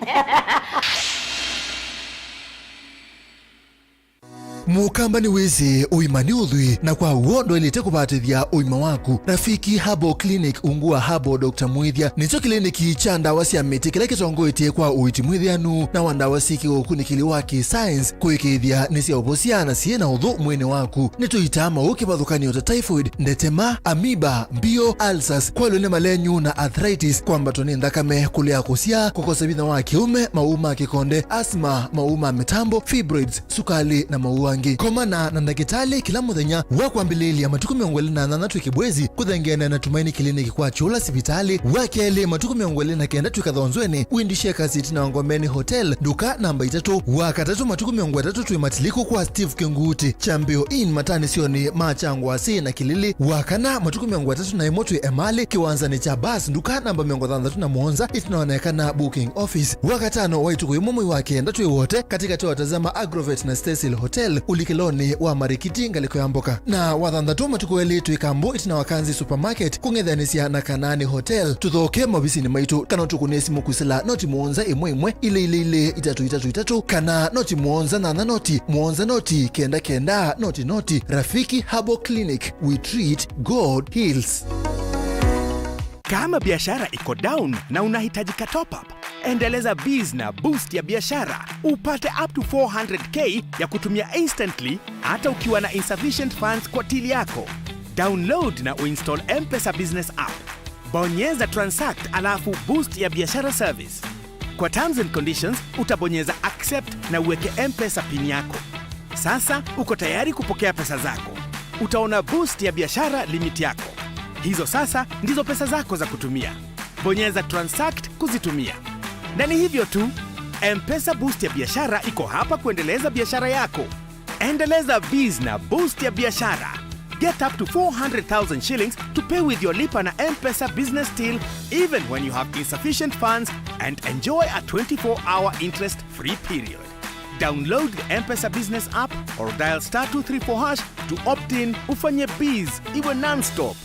Mũkamba nĩwĩsĩ ũima nĩ ũthwii, na kwa w'o ndwaĩlĩte kũvatĩthya ũima waku. Rafiki Herbal Clinic ungu wa Herbal Doctor Mwĩthya nĩkyo kĩliniki kya ndawa sya mĩtĩ kĩla kĩtongoetye kwa ũiiti mwĩthĩanu na wa ndawa syĩ kĩũkunĩkĩli wa kĩ-science kũĩkĩĩthya nĩ sya ũvosya na syĩ na ũthũ mwĩĩnĩ waku. Nĩtũitaa maũũ kĩvathũkany'o ta typhoid, ndetema, amoeba, mbio, ulcers, kwalw'a nĩ malenyu na arthritis, kwambatwa nĩ nthakame, kũlea kũsyaa, kũkosa vinya wa kĩũme, maũũ ma kĩkonde, asthma, maũũ ma mĩtambo, fibroids, sukalĩ, na maũũ angĩ. Komana na ndakĩtalĩ kĩla mũthenya wa kwambĩlĩĩlya matukũ mĩongo ĩlĩ na nyanya twĩ Kĩbwezi, kũthengeana na Tumaini Clinic kwa Kyũla sivitalĩ, wa kelĩ matukũ mĩongo ĩlĩ na kenda twĩ Kathonzweni, Windy Shakers ĩtina wa Ngomeni Hotel, nduka namba itatũ, wa katatũ matukũ mĩongo ĩtatũ twĩ Matilikũ kwa Steve Kĩnguuti, Kyambĩo Inn, mataanĩsyonĩ ma Kyangwasĩ na Kĩlili, wa kana matukũ mĩongo ĩtatũ na ĩmwe twĩ Emali, kĩwanzanĩ kya bus, nduka namba mĩongo thanthatũ na mũonza, ĩtina wa Naekana booking office. Wa katano wa ĩtukũ yĩmwe mwei wa kenda twĩ Wote, katĩkatĩ wa Tazama Agrovet na Cecil Hotel, ũlikĩlonĩ wa Marikiti, ngalĩko ya mboka. Na wa thanthatũ matukũ elĩ twĩ Kambo, ĩtina wa Kanzi Supermarket, kũng'ethanĩsya na Kanaani Hotel. Tũthooke maovisinĩ maitũ, kana ũtũkũnĩe simũ kwĩsĩla noti mũonza ĩmwe ĩmwe, ilĩ ilĩ ilĩ, itatũ itatũ itatũ, kana noti mũonza nyanya noti, mũonza noti, kenda kenda, noti noti. Rafiki Herbal Clinic, we treat, God heals. Kama biashara iko down na unahitaji ka top up, endeleza biz na boost ya biashara, upate up to four hundred K ya kutumia instantly, hata ukiwa na insufficient funds kwa till yako. Download na uinstall M-Pesa Business App. Bonyeza transact alafu boost ya biashara service. Kwa terms and conditions, utabonyeza accept na uweke M-Pesa pin yako. Sasa uko tayari kupokea pesa zako. Utaona boost ya biashara limit yako. Hizo sasa ndizo pesa zako za kutumia. Bonyeza transact kuzitumia. Na ni hivyo tu, M-Pesa boost ya biashara iko hapa kuendeleza biashara yako. Endeleza biz na boost ya biashara. Get up to four hundred thousand shillings to pay with your Lipa na M-Pesa business till, even when you have insufficient funds, and enjoy a twenty-four hour interest-free period. Download the M-Pesa business app or dial star two three four hash to opt in. Ufanye biz iwe non-stop.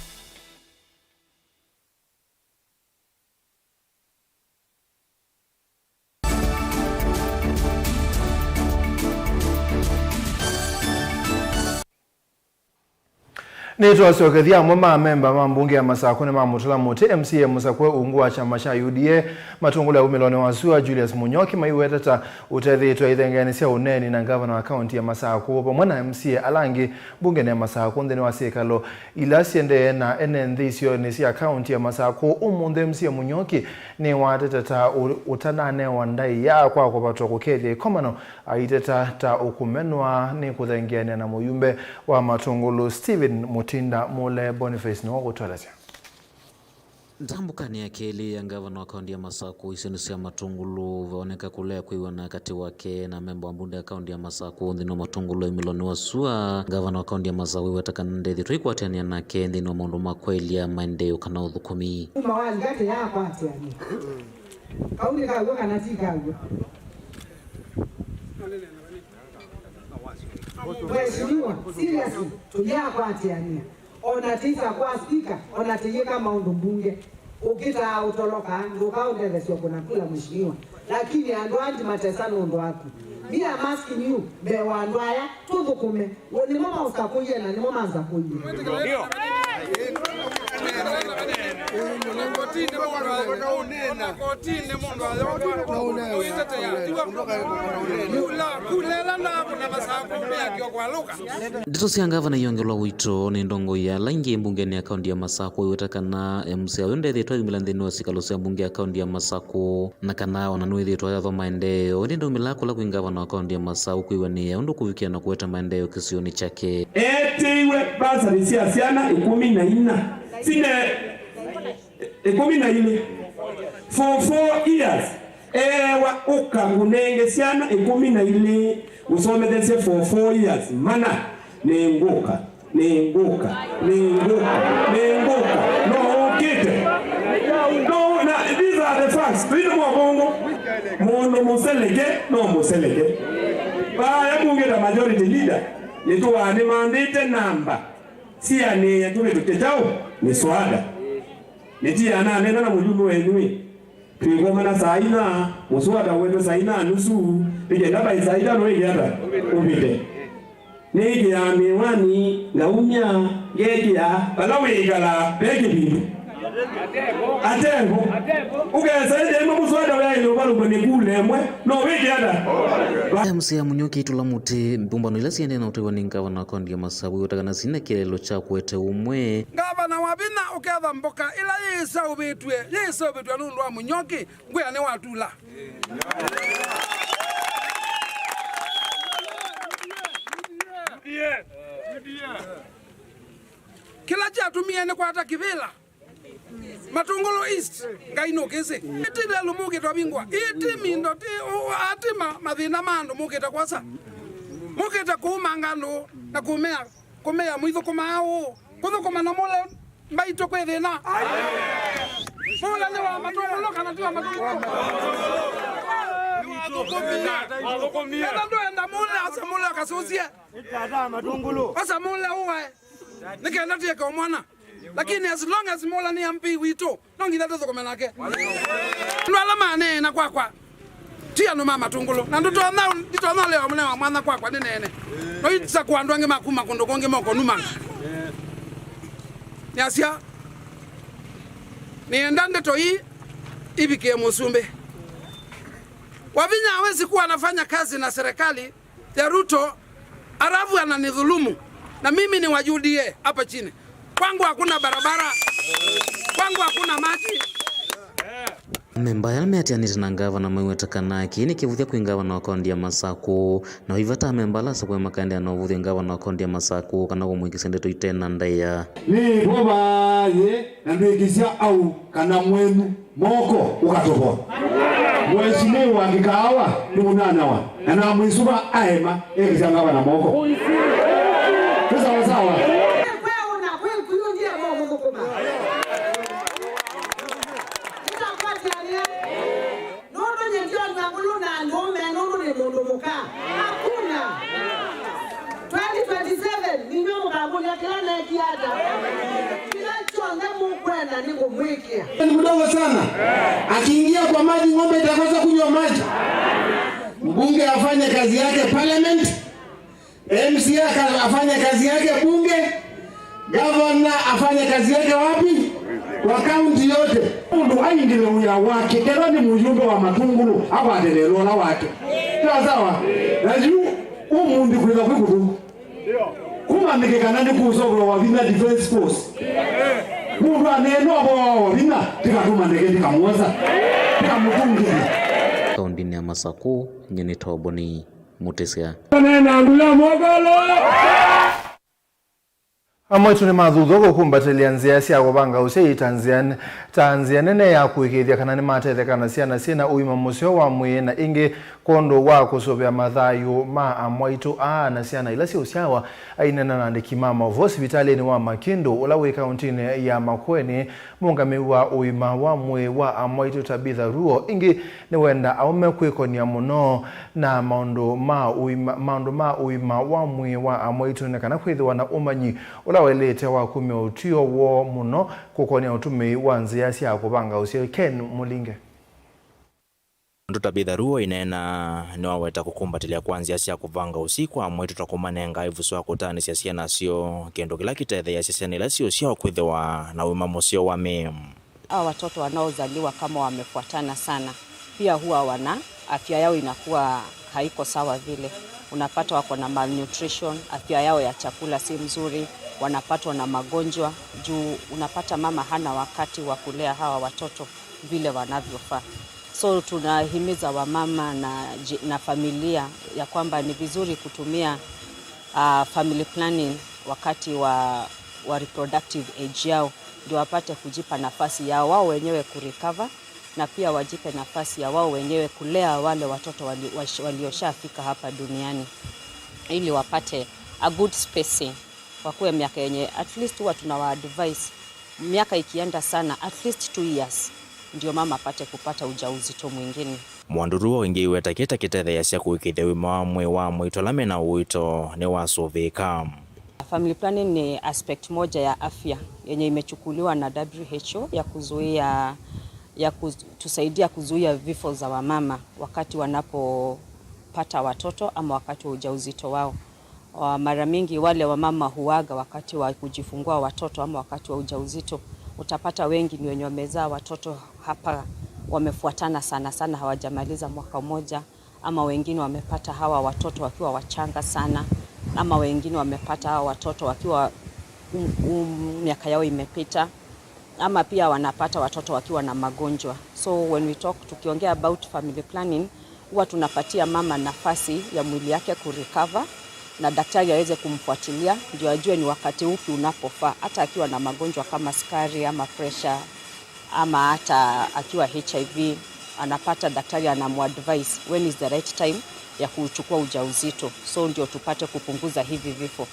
Nĩtwasyokethya amwe ma amemba ma mbunge ya Masakũ nĩmamũtũla mũtĩ M C A mũsakũe ungu wa kyama kya U D A, matũngũlũ ya wumĩlonĩ wa sua Julius Mũnyoki maiweta ta ũtethĩĩtwe ithengeanĩ sya ũneeni na ngavana wa kaunti ya Masakũ vamwe na M C A ala angĩ mbungenĩ ya Masakũ nthĩnĩ wa syĩkalo ila syendee na ene nthĩ isionĩ sya kaunti ya Masakũ. Ũmũnthĩ M C A Mũnyoki nĩwatete ta ũ-, ũtananewa ndaĩa kwa kũvatwa kũkethya ĩkomano, aiteta ta ũkũmenwa nĩ kũthengeanĩa na mũyumbe wa Matũngũlũ Stephen Mutinda Mule. Boniface nĩwe ũkũtũelesya. Ndambũkanĩ ya kelĩ ya ngavana wa kaunti ya Masakũ isionĩ sya Matũngũlũ, vaoneka kũlea kwĩw'ana katĩ wake na memba wa mbunge ya kaunti ya Masakũ nthĩnĩ wa Matũngũlũ wumĩlonĩ wa sua. Ngavana wa kaunti ya Masakũ aiweta kana ndethĩtwe aikwatĩanĩa nake nthĩnĩ wa maũndũ ma kwaĩlya maendeeo kana ũthũkũmi. Kuma walika tũyakwatĩanĩa. Kau nĩ kaw'o kana ti kaw'o? Mheshimiwa, seriously, tũyakwatĩanĩa. Ona tĩsa kwa speaker, ona tĩyĩka maũndũ mbunge. Ũkĩtaa ũtoloka, ndũka ũndethesye kũna kula mheshimiwa. Lakini andũ aa ndimatesa nũndũ waku. Me, I'm asking you, mbee wa andũ aya, tũthũkũme. W'o nĩmo maũsakũie na nĩmo mansakũie. Ndio. Ndeto sya ngavana iongelwa ũito nĩ ndongoi ya ala aingĩ mbungeni ya kaunti ya Masakũ, iweta kana M C A ũyũ ndethĩtwe ayumĩla nthĩnĩ wa sikalo sya mbunge ya kaunti ya Masakũ, na kana ona nĩwĩthĩtwe ayathwa maendeeo, ĩndĩ ndaumĩlaa kũla kwĩ ngavana wa kaunti ya Masakũ kwĩw'anĩĩa ũndũ kũvikĩa na kũete maendeeo kĩsionĩ kyake. Etĩiwe mbasarĩ sya syana ĩkũmi na inya. Sine ĩkũmi na ilĩ. For four years, eewa, ũka ngũnenge syana ĩkũmi na ilĩ ngũsomethesye for four years. Mana, nĩngũka, nĩngũka, nĩngũka, nĩngũka. No ũkĩte? No, na these are the facts. Tũi nĩ mobongo. Mũndũ mũseleke no mũseleke. Vaya mbunge ta majority leader, nĩtũaa nĩmanthĩte namba sianĩe tũvĩtũkye kyaũ? Mĩswada. Nĩtiananena na mũjumbe wenyu ĩ, twĩkomana saa ina, mũswada wetwe saa ina nusu, nĩkenda by saa itano ĩkĩ ata? Ũvĩte. Nĩĩkĩaa mĩwani, ngaumya, ngekĩa vala wĩkalaa ve kĩvindu. Atevo. Ũkesa ĩndĩ ĩmwe mũswada waĩle ũvalũkw'a nĩ kula ĩmwe, no wĩke ata? M C A Mũnyuki Itula Mũtĩ, mbũmbano ila siendee na ũtaiwa nĩ ngavana wa kaunti ya Masakũ, wĩweta kana sina kĩeleelo kya kũete ũmwe. Ngavana wa vinya ũketha mboka ĩla yĩseũvĩtw'e, yĩseũvĩtw'e nũndũ wa Mũnyuki, ngwĩa nĩwatula. Kĩla kyatumie nĩkwata kĩvĩla. Matũngũlũ East, Ngai nũkĩsĩ. Ĩti lelũ mũkĩte ũvingũa. Ĩti mindo ti, ũ-, ati ma-, mathĩna ma andũ mũkĩte kwosa. Mũkĩte kũumanga andũ na kũmea, kũmea mũithũkũmaa ũũ. Kũthũkũma na mũle mbaitũ kwĩ thĩna. Mũle nĩ wa matũngũlũ kana ti wa matũngũlũ? Ethĩwa ndwenda mũle, osa mũle ũkasũsye. Osa mũle ũwae. Nĩ kenda tũeke ũmwana. Lakini as long as Mola nĩ M P witũ, no nginya tũthũkũme nake. Andũ ala maneena kwakwa, ti andũ ma matũngũlũ. Na ndũtonya, nditonya leo mũne wa mwana kwakwa nĩneene. No isakũa andũ angĩ ma kuma kũndũ kũngĩ moko numanga. Nĩasya, nĩenda ndeto ii ivikĩe mũsumbĩ. Wavinya hawezi kuwa anafanya kazi na serikali ya Ruto, alafu ananidhulumu. Na mimi ni wa U D A hapa chini. Kwangu hakuna barabara. Kwangu hakuna maji. Amemba ala meatĩanĩte na ngavana maiweta kana kĩĩ nĩ kĩvũthya kwĩ ngavana wa kaunti ya Masakũ, na ivata amemba ala asakũe makaendeea na ũvũthya ngavana wa kaunti ya Masakũ kana kũmwĩkĩsya ndeto ite na ndaĩa. Nĩ vo vaaye na ndwĩkĩsya au kana mwenyu moko ũkatũvoa. Mheshimiwa Kĩkaawa nĩ mũnanawa, na namwĩsũva aema ekĩsya ngavana moko. Nĩ sawa sawa. Kwe ũna, kwe kũyũ ndiye mo mũthũkũma. Nĩtakwatĩanĩa. Nũndũ nyie ndionw'a ngũlũ na ndũũme, nũndũ nĩ mũndũ mũka. Hakuna. Twenty twenty-seven, ninyuĩ mũkakũlya kĩla neekie ata. Kĩla kyonthe mũkwenda nĩngũmwĩkĩa. Ni mdogo sana. Akiingia kwa maji, ng'ombe itakosa kunywa maji. Mbunge afanye kazi yake parliament. M C A aka-, afanye kazi yake bunge. Gavana afanye kazi yake wapi? Kwa kaunti yote. Mũndũ aingĩle wĩa wake, kethwa nĩ mũyũmbe wa Matũngũlũ, akwate lelũ ũla wake. Sawa sawa? Na yu, ũmũnthĩ kwĩtha kwĩ kũthũku. Kũmanyĩke kana nĩ kũũseũvĩwa Wavinya Defense Force. Mũndũ aneena ũvoo wa Wavinya, tĩkatũmanyĩke, tĩkamwosa, tĩkamũtũngĩthya. Kaũntĩnĩ ya Masakũ, nyie nĩ Toboni Mũtĩsya. Neena andũ ya Mokolo. Amwe aitũ nĩmathuthw'a kũkumbatĩlya nzĩa sya kũvanga ũsyai ta nzĩa, ta nzĩa nene ya kũĩkĩĩthya kana nĩmatetheka na syana syĩ na ũima mũseo wa mwĩĩ, na ĩngĩ kwondũ wa kũsũvĩa mathayũ ma amwaitũ aa na syana ila siũsyawa. Aineena na andĩki ma maũvoo sivitalĩnĩ wa Makĩndũ, ũla wĩ kaũntĩnĩ ya Makueni, mũũngamĩi wa ũima wa mwĩĩ wa amwaitũ Tabitha Ruo ĩngĩ nĩwenda aũme kwĩkonia mũno na maũndũ ma ũima, maũndũ ma ũima wa mwĩĩ wa amwaitũ nĩ kana kwĩthĩwa na ũmanyi ũla waĩlĩte wa kumya ũtw'ĩo woo mũno kũkonĩa ũtũmĩi wa nzĩa sya kũvanga ũsyai. Ken Mũlinge. Ũndũ Tabitha Ruo aineena, nĩwaweta kũkumbatĩlya kwa nzĩa sya kũvanga ũsyai kwa amwaitũ ta kũmanenga ĩvuso ya kũtaanĩsya syana syoo, kĩndũ kĩla kĩtetheeasya syana ila syĩ ũsyao kwĩthĩwa na ũima mũseo wa mĩĩ. Hawa watoto wanaozaliwa kama wamefuatana sana, pia huwa wana afya yao inakuwa haiko sawa vile. Unapata wako na malnutrition, afya yao ya chakula si mzuri, wanapatwa na magonjwa juu unapata mama hana wakati wa kulea hawa watoto vile wanavyofaa. So tunahimiza wamama na ji-, na familia ya kwamba ni vizuri kutumia, ah, family planning wakati wa, wa reproductive age yao, ndio wapate kujipa nafasi yao wao wenyewe kurecover, na pia wajipe nafasi ya wao wenyewe kulea wale watoto wali-, wash-, walioshafika hapa duniani, ili wapate a good spacing, wakuwe miaka yenye at least huwa tunawa advise, miaka ikienda sana, at least two years, ndio mama apate kupata ujauzito mwingine. Mwandũ Ruo ĩngĩ aiweta kĩta kĩtetheeasya kũĩkĩĩthya ũima wa mwĩĩ wa amwaitũ ala mena ũito nĩwasũvĩĩka. Family planning ni aspect moja ya afya yenye imechukuliwa na W H O ya kuzuia, ya kutusaidia kuzuia vifo za wamama wakati wanapopata watoto ama wakati wa ujauzito wao. Wa-, mara mingi wale wamama huaga wakati wa kujifungua watoto ama wakati wa ujauzito. Utapata wengi ni wenye wamezaa watoto hapa wamefuatana sana sana, hawajamaliza mwaka mmoja, ama wengine wamepata hawa watoto wakiwa wachanga sana, ama wengine wamepata hawa watoto wakiwa, um, um, miaka yao imepita, ama pia wanapata watoto wakiwa na magonjwa. So when we talk, tukiongea about family planning, huwa tunapatia mama nafasi ya mwili yake kurecover na daktari aweze kumfuatilia ndio ajue ni wakati upi unapofaa, hata akiwa na magonjwa kama sukari ama pressure, ama hata akiwa H I V, anapata daktari anamuadvise when is the right time ya kuchukua ujauzito, so ndio tupate kupunguza hivi vifo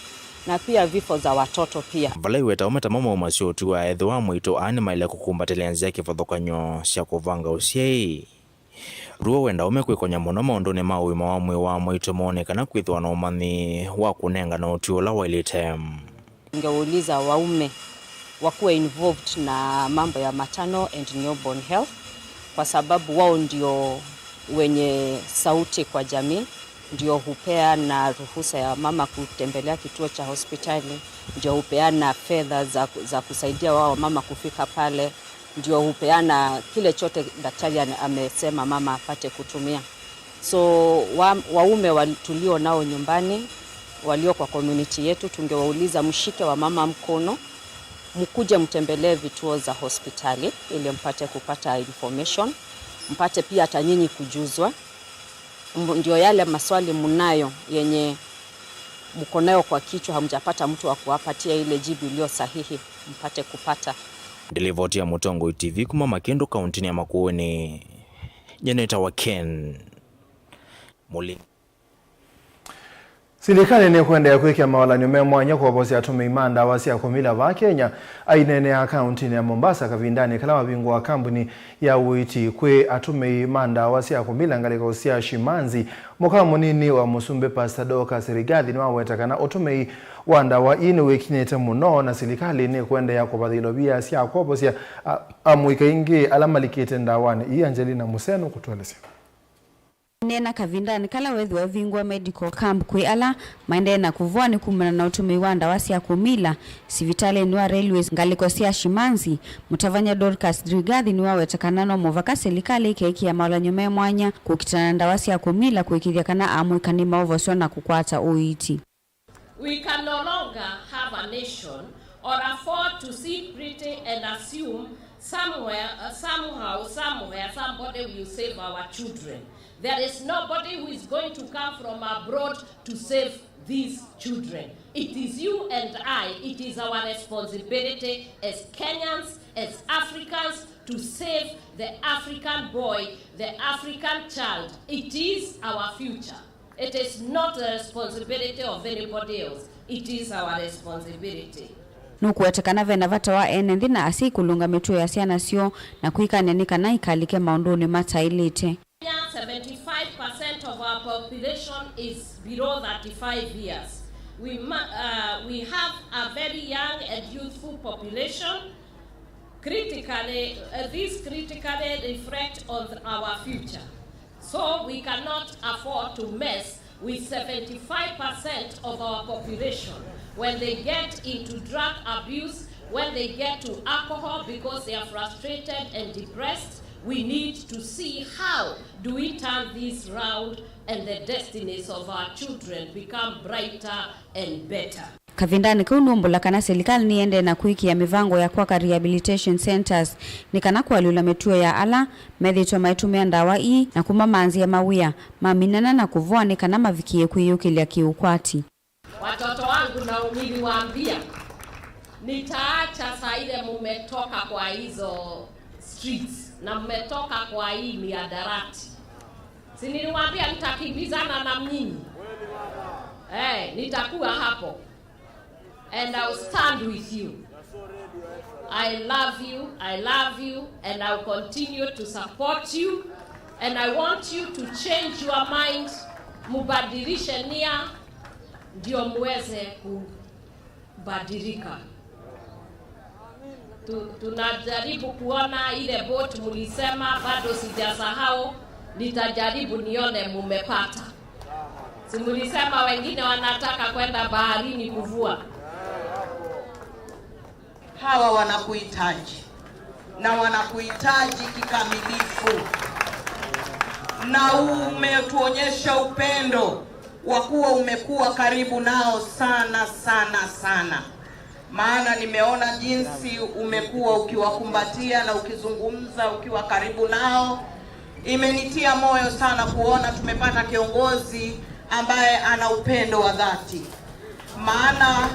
na pia vifo za watoto pia. Vala iweta ũme tamo maumasya ũtwi wa ethĩwa amwaitũ aa nĩmaĩle kũkumbatĩlya nzĩa kĩvathũkany'o sya kũvanga ũsyai. Ruo wenda ũme kwĩkonya mũno maũndũnĩ ma ũima wa mwĩĩ wa amwaitũ mone kana kwĩthĩwa na ũmanyi wa kũnengana ũtwi ũla waĩlĩte. Ningeuliza waume wakuwe involved na mambo ya maternal and newborn health, kwa sababu wao ndio wenye sauti kwa jamii, ndio hupeana ruhusa ya mama kutembelea kituo cha hospitali, ndio hupeana fedha za, za kusaidia wao mama kufika pale, ndio hupeana kile chote daktari ame-, amesema mama apate kutumia. So, wa-, waume wa-, tulio nao nyumbani, walio kwa community yetu, tungewauliza mshike wamama mkono, mkuje mtembelee vituo za hospitali ili mpate kupata information, mpate pia hata nyinyi kujuzwa. M-, ndio yale maswali mnayo yenye mko nayo kwa kichwa, hamjapata mtu wa kuwapatia ile jibu iliyo sahihi, mpate kupata. Ndilivoti ya Mũtongoi T V kuma Makĩndũ, kaũntĩnĩ ya Makueni, nyeneta wa Ken Mũlingi. Silikalĩ nĩkũendeea kwĩkĩa mawalany'o me mwanya kũovosya atũmĩi ma ndawa sya kũmila vaa Kenya. Aineenea kaũntĩnĩ ya Mombasa kavindanĩ kala wavingũa kambuni ya ũiiti kwĩ atũmĩi ma ndawa sya kũmila ngalĩko sya Shimanzi, mũka mũnini wa mũsumbĩ Pastor Dorcas Rigathi nĩwaweta kana ũtũmĩi wa ndawa ii nĩwĩkinyĩte mũno, na silikalĩ nĩkũendeea kũvathĩĩlwa via sya kwovosya a-, amũika aingĩ ala malikĩte ndawanĩ ii. Angelina Museno kũtũelesya. Aineena kavindanĩ kala weethĩwa ũvingũa medical camp kwĩ ala maendee na kũvoa nĩ kumana na ũtũmĩi wa ndawa sya kũmila sivitalĩnĩ wa Railways ngalĩko sya Shimanzi, mũtavany'a Dorcas Rigathi nĩwaweta kana no mũvaka silikalĩ ĩkeekĩa mawalany'o me mwanya kũkitana na ndawa sya kũmila kũĩkĩĩthya kana amũika nĩmaovoswa na kũkwata ũiiti. We can no longer have a nation or afford to sit pretty and assume somewhere, uh, somehow, somewhere, somebody will save our children. There is nobody who is going to come from abroad to save these children. It is you and I, it is our responsibility as Kenyans, as Africans, to save the African boy, the African child. It is our future. It is not the responsibility of anybody else. It is our responsibility. Nũkũweta kana ve na vata wa ene nthĩ na asyai kũlũnga mĩtuo ya syana syoo na kwĩkany'a nĩ kana ikalike maũndũnĩ mataĩlĩte. Kenya, seventy-five percent of our population is below thirty-five years. We, ma- uh, we have a very young and youthful population. Critically, uh, this critically reflect on our future. So we cannot afford to mess with seventy-five percent of our population when they get into drug abuse, when they get to alcohol because they are frustrated and depressed. We need to see how do we turn this round and the destinies of our children become brighter and better. Kavindanĩ kau nũmbũla kana silikalĩ nĩendee na kwĩkĩa mĩvango ya kwaka rehabilitation centers nĩ kana kũalyũla mĩtuo ya ala methĩĩtwe maitũmĩa ndawa ii na kũmamanzĩa mawĩa maminana na kũvoa nĩ kana mavikĩe kwĩyũkĩlya kĩũkwati. Watoto wangu, na niliwaambia, nitaacha saa ile mumetoka kwa hizo streets na mmetoka kwa hii miadarati. Si niliwaambia nitakimbizana na nyinyi? Eh, nitakuwa hapo. And I'll stand with you. I love you, I love you, and I'll continue to support you. And I want you to change your mind, mubadilishe nia, ndio muweze kubadilika. Tu- tunajaribu kuona ile boat mlisema, bado sijasahau, nitajaribu nione mumepata. Si mlisema wengine wanataka kwenda baharini kuvua? Hawa wanakuhitaji na wanakuhitaji kikamilifu, na umetuonyesha upendo wa kuwa umekuwa karibu nao sana sana sana, maana nimeona jinsi umekuwa ukiwakumbatia na ukizungumza ukiwa karibu nao. Imenitia moyo sana kuona tumepata kiongozi ambaye ana upendo wa dhati, maana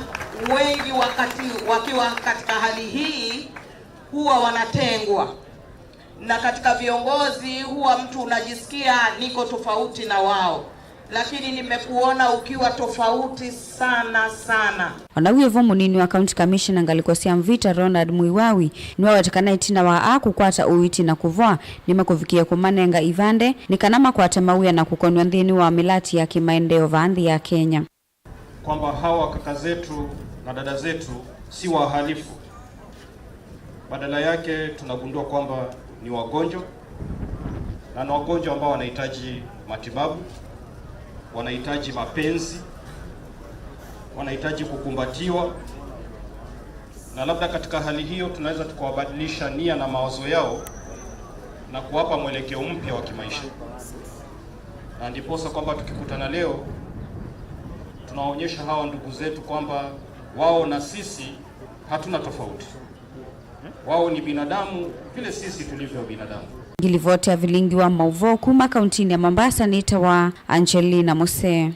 wengi wakati wakiwa katika hali hii huwa wanatengwa, na katika viongozi huwa mtu unajisikia niko tofauti na wao, lakini nimekuona ukiwa tofauti sana sana. Ona wĩ vo, mũnini wa County Commissioner ngalĩko sya Mvita, Ronald Muiwawi, nĩwaweta kana ĩtina wa aa kũkwata ũiiti na kũvoa, nĩmakũvikĩe kũmanenga ivandĩ nĩ kana makwate mawĩa na kũkonw'a nthĩnĩ wa mĩlati ya kĩmaendeeo vaa nthĩ ya Kenya. Kwamba hawa kaka zetu na dada zetu si wahalifu. Badala yake tunagundua kwamba ni wagonjwa, na ni wagonjwa ambao wanahitaji matibabu, wanahitaji mapenzi, wanahitaji kukumbatiwa, na labda katika hali hiyo tunaweza tukawabadilisha nia na mawazo yao na kuwapa mwelekeo mpya wa kimaisha. Na ndiposa kwamba tukikutana leo, tunawaonyesha hawa ndugu zetu kwamba wao na sisi hatuna tofauti. Wao ni binadamu vile sisi tulivyo binadamu. Ngilivoti ya vilingi wa mauvoo kuma kauntinĩ ya Mombasa nĩtawa Angelina Musee.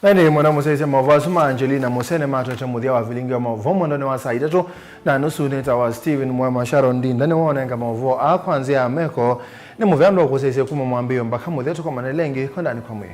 Na ĩndĩ mwana mũsyaĩĩsya maũvoo asu ma Angelina Musee nĩmatwete mũthya wa vilingi wa maũvoo mwendonĩ wa saa itatũ, na nusu nĩtawa Stephen Mwema. Sharon Ndinda nĩwe ũnenga maũvoo aa kwa nzĩa ya meko. Nĩ mũvea andũ wa kũsyaĩĩsya kuma mwambĩĩo mbaka mũthya. Tũkomane ĩngĩ kwendanĩ kwa mwĩĩ.